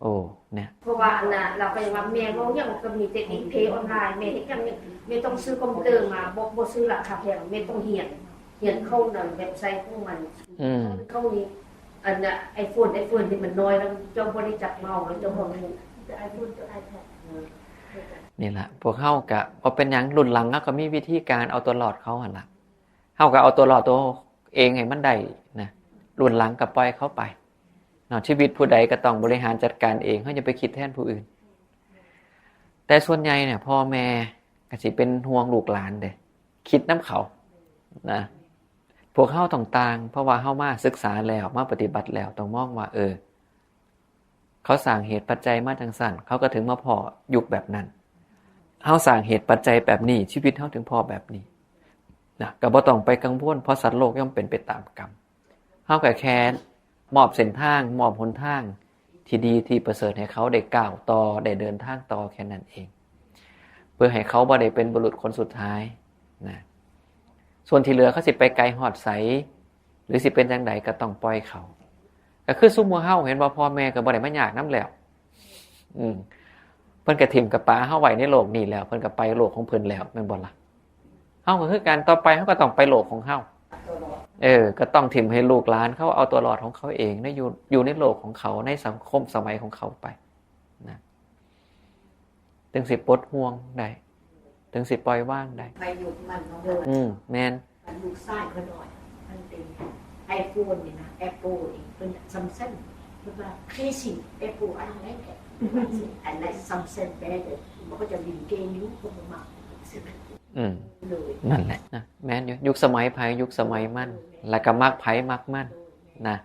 ໂອ້ ເນີ້ຍ ເພາະວ່າອັນນ່າ ລາວກໍຍັງວ່າແມ່ເວົ້າຫຍັງກໍມີແຕ່ຕິດເພອອນລາຍ, ແມ່ເຮັດຫຍັງ ແມ່ຕ້ອງຊື້ຄອມພິວເຕີມາ, ບໍ່ ບໍ່ຊື້ລາຄາແພງ, ແມ່ຕ້ອງຮຽນ ຮຽນເຂົ້າໃນເວັບໄຊຂອງມັນ. ອືມ ເຂົາມີອັນນ່າ ໄອໂຟນ ໄອໂຟນນີ້ມັນນ້ອຍແລ້ວ ເຈົ້າບໍ່ໄດ້ຈັບເມົາແລ້ວ ເຈົ້າບໍ່ຮູ້ ແຕ່ໄອໂຟນກັບໄອແພດ. ນີ້ລະ ພວກເຮົາກະບໍ່ເປັນຫຍັງ, ລຸ້ນຫຼັງເຮົາກໍມີວິທີການເອົາຕົວລອດເຂົາຫັ້ນລະ, ເຮົາກໍເອົາຕົວລອດຕົວເອງໃຫ້ມັນໄດ້ນະ, ລຸ້ນຫຼັງກໍປ່ອຍເຂົາໄປເນາະ. ຊີວິດຜູ້ໃດກໍຕ້ອງບໍລິຫານຈັດການເອງ, ເຮົາຢ່າໄປຄິດແທນຜູ້ອື່ນ. ແຕ່ສ່ວນໃຫຍ່ເນຍ ພໍ່ແມ່ກໍຊິເປັນຫ່ວງລູກຫຼານເດ້, ຄິດນຳເຂົານະ. ພວກເຮົາຕ້ອງຕ່າງ, ເພາະວ່າເຮົາມາສຶກສາແລ້ວ ມາປະຕິບັດແລ້ວ ຕ້ອງມອງວ່າ ເອີ ເ ເຂົາສ້າງເຫດປັດໄຈມາຈັ່ງຊັ້ນ ເຂົາກໍເຖິງມາພໍ້ຍຸກແບບນັ້ນ. ເຮົາສ້າງເຫດປັດໄຈແບບນີ້ ຊີວິດເຮົາເຖິງພໍ້ແບບນີ້ນະ. ກໍບໍ່ຕ້ອງໄປກັງວົນ ເພາະສັດໂລກຍ່ອມເປັນໄປຕາມກຳ. ເຮົາກໍແຄ່ມອບເສັ້ນທາງ ມອບຫົນທາງທີ່ດີທີ່ປະເສີດໃຫ້ເຂົາໄດ້ກ້າວຕໍ່ ໄດ້ເດີນທາງຕໍ່ແຄ່ນັ້ນເອງ ເພື່ອໃຫ້ເຂົາບໍ່ໄດ້ເປັນບຸລຸດຄົນສຸດທ້າຍນະ. ສ່ວນທີ່ເຫຼືອເຂົາຊິໄປໄກຮອດໃສ ຫຼືຊິເປັນຈັ່ງໃດກໍຕ້ອງປ່ອຍເຂົາ. ກໍຄືຊຸມໝູ່ເຮົາ ເຫັນບໍ່ ພໍ່ແມ່ກໍບໍ່ໄດ້ມາຍາກນຳແລ້ວ. ອືມ ເພິ່ນກໍຖິ້ມກໍປະເຮົາໄວ້ໃນໂລກນີ້ແລ້ວ ເພິ່ນກໍໄປໂລກຂອງເພິ່ນແລ້ວ ແມ່ນບໍ່ລະ? ເຮົາກໍຄືກັນ ຕໍ່ໄປເຮົາກໍຕ້ອງໄປໂລກຂອງເຮົາ. ເອີ ກໍຕ້ອງຖິ້ມໃຫ້ລູກຫຼານເຂົາເອົາຕົວລອດຂອງເຂົາເອງ ໃນ ຢູ່ ຢູ່ໃນໂລກຂອງເຂົາ ໃນສັງຄົມສະໄໝຂອງເຂົາໄປນະ. ຈຶ່ງຊິປົດຫ່ວງໄດ້ ຈຶ່ງຊິປ່ອຍວາງໄດ້. ໄປຢູ່ມັນເນາະ. ອືມ ແມ່ນ. ອັນລູກຊາຍຂ້ອຍນ້ອຍ ມັນເປັນ iPhone ນີ້ນະ Apple ນີ້ ເພິ່ນຊ່ຳຊັ້ນ ເພິ່ນວ່າ Crazy Apple ອັນນັ້ນແຫຼະ ອັນນັ້ນຊ່ຳຊັ້ນແບບ ມັນກໍຈະຫຼິ້ນເກມຢູ່ ເພິ່ນບໍ່ມັກ. ອືມ ໂດຍ ນັ້ນແຫຼະນະ ແມ່ນຢູ່ ຍຸກສະໄໝໃຜຍຸກສະໄໝມັນ ແລ້ວກໍມັກໃຜມັກມັນນະ.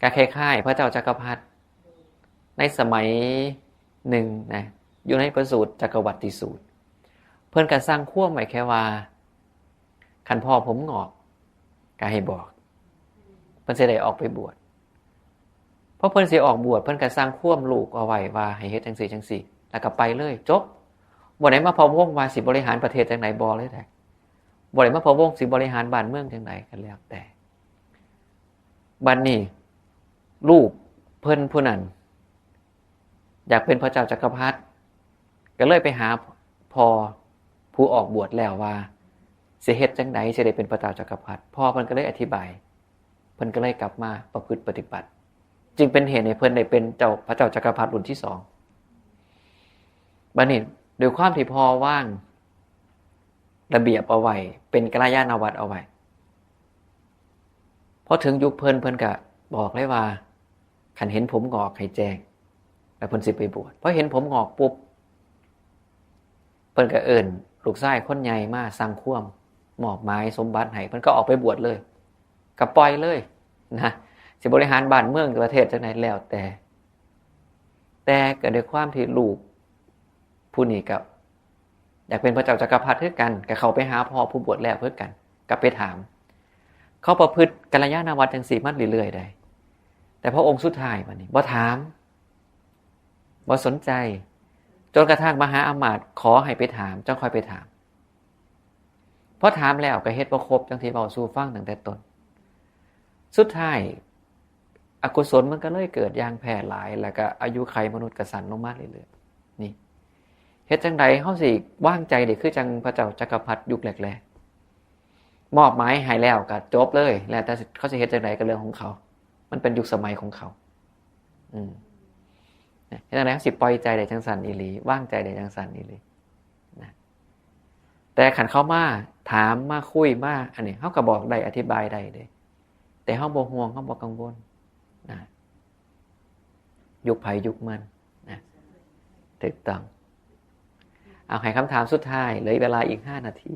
ກໍຄ້າຍໆ ພະເຈົ້າຈັກກະພັດໃນສະໄໝໜຶ່ງນະ ຢູ່ໃນພະສູດຈັກກະວັດຕິສູດ ເພິ່ນກໍສັ່ງຄວາມໄວ້ແຄ່ວ່າ ຄັນພໍ່ຜົມງອກກໍໃຫ້ບອກ ເພິ່ນຊິໄດ້ອອກໄປບວດ. ພໍເພິ່ນຊິອອກບວດ ເພິ່ນກໍສັ່ງຄວາມລູກເອົາໄວ້ວ່າໃຫ້ເຮັດຈັ່ງຊີ້ຈັ່ງຊີ້ ແລ້ວກໍໄປເລີຍ ຈົບ. ບໍ່ໄດ້ມາພະວົງວ່າຊິບໍລິຫານປະເທດຈັ່ງໃດ ບໍ່ເລີຍເດ້. ບໍ່ໄດ້ມາພະວົງຊິບໍລິຫານບ້ານເມືອງຈັ່ງໃດກໍແລ້ວແຕ່. ບັດນີ້ລູກເພິ່ນຜູ້ນັ້ນຢາກເປັນພະເຈົ້າຈັກກະພັດ ກໍເລີຍໄປຫາພໍ່ຜູ້ອອກບວດແລ້ວວ່າ ຊິເຮັດຈັ່ງໃດຊິໄດ້ເປັນພະເຈົ້າຈັກກະພັດ. ພໍ່ເພິ່ນກໍເລີຍອະທິບາຍ ເພິ່ນກໍເລີຍກັບມາປະພຶດປະຕິບັດ ຈຶ່ງເປັນເຫດໃຫ້ເພິ່ນໄດ້ເປັນເຈົ້າ ພະເຈົ້າຈັກກະພັດລຸ້ນທີສອງ. ບັດນີ້ດ້ວຍຄວາມທີ່ພໍ່ວາງລະບຽບເອົາໄວ້ ເປັນກັນລະຍານະວັດເອົາໄວ້ ພໍເຖິງຍຸກເພິ່ນ ເພິ່ນກະບອກເລີຍວ່າ ຄັນເຫັນຜົມງອກໃຫ້ແຈ້ງ ແລ້ວເພິ່ນຊິໄປບວດ. ພໍເຫັນຜົມງອກປຸບ ເພິ່ນກະເອີ້ນລູກຊາຍຄົນໃຫຍ່ມາສັ່ງຄວາມ ມອບໝາຍສົມບັດໃຫ້ ເພິ່ນກໍອອກໄປບວດເລີຍ ກໍປ່ອຍເລີຍນະ. ຊິບໍລິຫານບ້ານເມືອງປະເທດຈັ່ງໃດແລ້ວແຕ່, ແຕ່ກໍດ້ວຍຄວາມທີ່ລູກຜູ້ນີ້ກໍ ຢາກເປັນພະເຈົ້າຈັກກະພັດຄືກັນ ກໍເຂົ້າໄປຫາພໍ່ຜູ້ບວດແລ້ວຄືກັນ ກໍໄປຖາມ. ເຂົາປະພຶດກັນລະຍານະວັດຈັ່ງຊີ້ມາເລື້ອຍໆໄດ໋ ແຕ່ພໍອົງສຸດທ້າຍບັດນີ້ບໍ່ຖາມ ບໍ່ສົນໃຈ ຈົນກະທັ້ງມະຫາອຳມາດຂໍໃຫ້ໄປຖາມ ຈັ່ງຄ່ອຍໄປຖາມ. ພໍຖາມແລ້ວກໍເຮັດບໍ່ຄົບ ຈັ່ງທີ່ເວົ້າສູ່ຟັງຕັ້ງແຕ່ຕົ້ນ. ສຸດທ້າຍ ອະກຸສົນມັນກໍເລີຍເກີດຢ່າງແຜ່ຫຼາຍ ແລ້ວກໍອາຍຸໄຂມະນຸດກໍສັ້ນລົງມາເລື້ອຍໆ. ນີ້ ເຮັດຈັ່ງໃດເຮົາຊິວາງໃຈໄດ້ຄືຈັ່ງພະເຈົ້າຈັກກະພັດຍຸກແລກໆ? ມອບໝາຍໃຫ້ແລ້ວກໍຈົບເລີຍ ແລ້ວແຕ່ເຂົາຊິເຮັດຈັ່ງໃດກໍເລື່ອງຂອງເຂົາ ມັນເປັນຍຸກສະໄໝຂອງເຂົາ. ອືມ ເຮັດຈັ່ງໃດເຮົາຊິປ່ອຍໃຈໄດ້ຈັ່ງຊັ້ນອີ່ຫຼີ ວາງໃຈໄດ້ຈັ່ງຊັ້ນອີ່ຫຼີນະ? ແຕ່ຄັນເຂົາມາຖາມ ມາຄຸຍ ມາອັນນີ້ ເຮົາກໍບອກໄດ້ ອະທິບາຍໄດ້ເດ້ ແຕ່ເຮົາບໍ່ຫ່ວງ ເຮົາບໍ່ກັງວົນນະ. ຍຸກໃຜຍຸກມັນນະ. ຖືກຕ້ອງ. ເອົາ ໃຫ້ຄຳຖາມສຸດທ້າຍ ເຫຼືອເວລາອີກຫ້ານາທີ.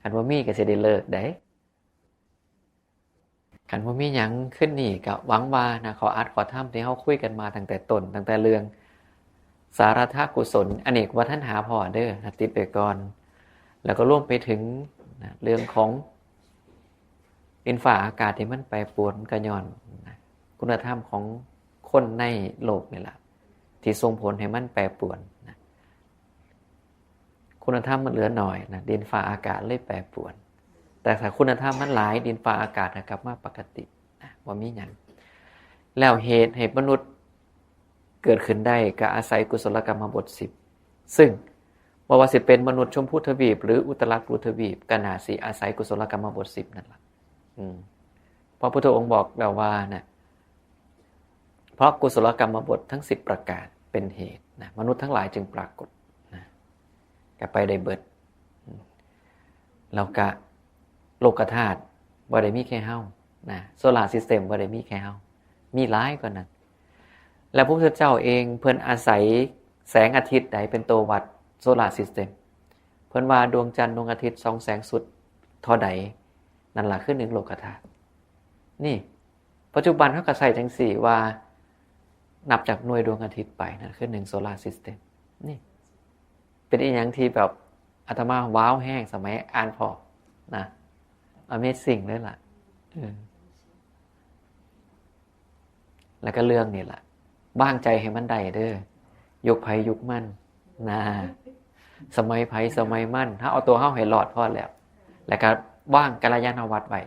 ຄັນບໍ່ມີກໍຊິໄດ້ເລີກເດ້. ຄັນບໍ່ມີຫຍັງ ຄືນນີ້ກໍຫວັງວ່ານະ ຂໍ້ອັດຂໍ້ທຳທີ່ເຮົາຄຸຍກັນມາຕັ້ງແຕ່ຕົ້ນ ຕັ້ງແຕ່ເລື່ອງສາລະທະກຸສົນ ອັນນີ້ກໍບໍ່ທັນຫາພໍ້ເດີ ຕິດໄວ້ກ່ອນ. ແລ້ວກໍລວມໄປເຖິງນະ ເລື່ອງຂອງດິນຟ້າອາກາດທີ່ມັນແປປວນ ມັນກໍຍ້ອນນະ ຄຸນນະທຳຂອງຄົນໃນໂລກນີ້ລະ ທີ່ສົ່ງຜົນໃຫ້ມັນແປປວນນະ. ຄຸນນະທຳມັນເຫຼືອໜ້ອຍນະ ດິນຟ້າອາກາດເລີຍແປປວນ. ແຕ່ຖ້າຄຸນນະທຳມັນຫຼາຍ ດິນຟ້າອາກາດກໍກັບມາປົກກະຕິນະ ບໍ່ມີຫຍັງ. ແລ້ວເຫດໃຫ້ມະນຸດເກີດຂຶ້ນໄດ້ ກໍອາໄສກຸສົລະກຳມະບົດສິບ ຊຶ່ງບໍ່ວ່າຊິເປັນມະນຸດຊົມພູທະວີບ ຫຼື ອຸດຕະລະກຸລຸທະວີບ ກໍໜ້າຊິອາໄສກຸສົລະກຳມະບົດສິບນັ້ນລະ. ອືມ ພະພຸດທະອົງບອກແລ້ວວ່ານະ ເພາະກຸສົລະກຳມະບົດທັງສິບປະການເປັນເຫດນະ ມະນຸດທັງຫຼາຍຈຶ່ງປາກົດນະ ກໍໄປໄດ້ເບິດ. ແລ້ວກະໂລກະທາດບໍ່ໄດ້ມີແຄ່ເຮົານະ ໂຊລາຊິສເຕັມບໍ່ໄດ້ມີແຄ່ເຮົາ ມີຫຼາຍກວ່ານັ້ນ. ແລ້ວພະພຸດທະເຈົ້າເອງເພິ່ນອາໄສແສງອາທິດໃດເປັນໂຕວັດໂຊລາຊິສເຕັມ? ເພິ່ນວ່າດວງຈັນ ດວງອາທິດ ສ່ອງແສງສຸດເທົ່າໃດ ນັ້ນລະຄືໜຶ່ງໂລກະທາດ. ນີ້ ປັດຈຸບັນເຮົາກໍໃຊ້ຈັ່ງຊີ້ວ່າ ນັບຈາກໜ່ວຍດວງອາທິດໄປ ນັ້ນຄືໜຶ່ງໂຊລາຊິສເຕັມ. ນີ້ເປັນອີ່ຫຍັງທີ່ແບບອາດຕະມາວ້າວແຮງ ສະໄໝອ່ານພໍ້ນະ Amazing ເລີຍລະ. ເອີ ແລ້ວກໍເລື່ອງນີ້ລະ ວາງໃຈໃຫ້ມັນໄດ້ເດີ ຍຸກໃຜຍຸກມັນນະ ສະໄໝໃຜສະໄໝມັນ ເຮົາເອົາຕົວເຮົາໃຫ້ລອດພໍແລ້ວ ແລ້ວກໍວາງກັນລະຍານະວັດໄວ້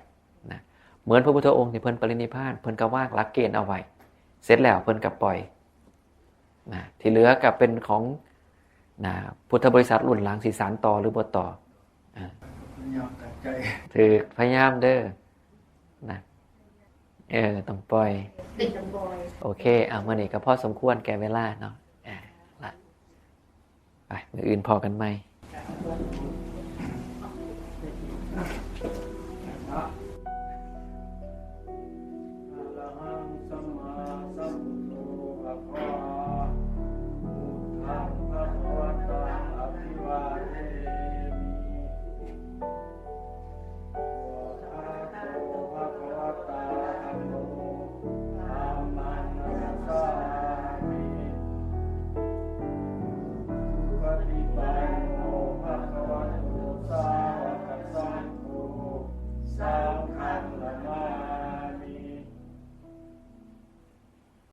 ນະ. ເໝືອນພະພຸດທະອົງທີ່ເພິ່ນປະລິນິບພານ ເພິ່ນກໍວາງຫຼັກເກນເອົາໄວ້ ເສັດແລ້ວເພິ່ນກໍປ່ອຍນະ ທີ່ເຫຼືອກໍເປັນຂອງນະ ພຸດທະບໍລິສັດລຸ້ນຫຼັງຊິສານຕໍ່ຫຼືບໍ່ຕໍ່. ອາ ພະຍາຍາມຕັ້ງໃຈ ຖືກ ພະຍາຍາມເດີນະ. ເອີ ຕ້ອງປ່ອຍ ເປັນຕ້ອງປ່ອຍ. ໂອເຄ ອ່າ ມື້ນີ້ກໍພໍສົມຄວນແກ່ເວລາເນາະ. ອ່າ ລະ ໄປ ມື້ອື່ນພໍ້ກັນໃໝ່.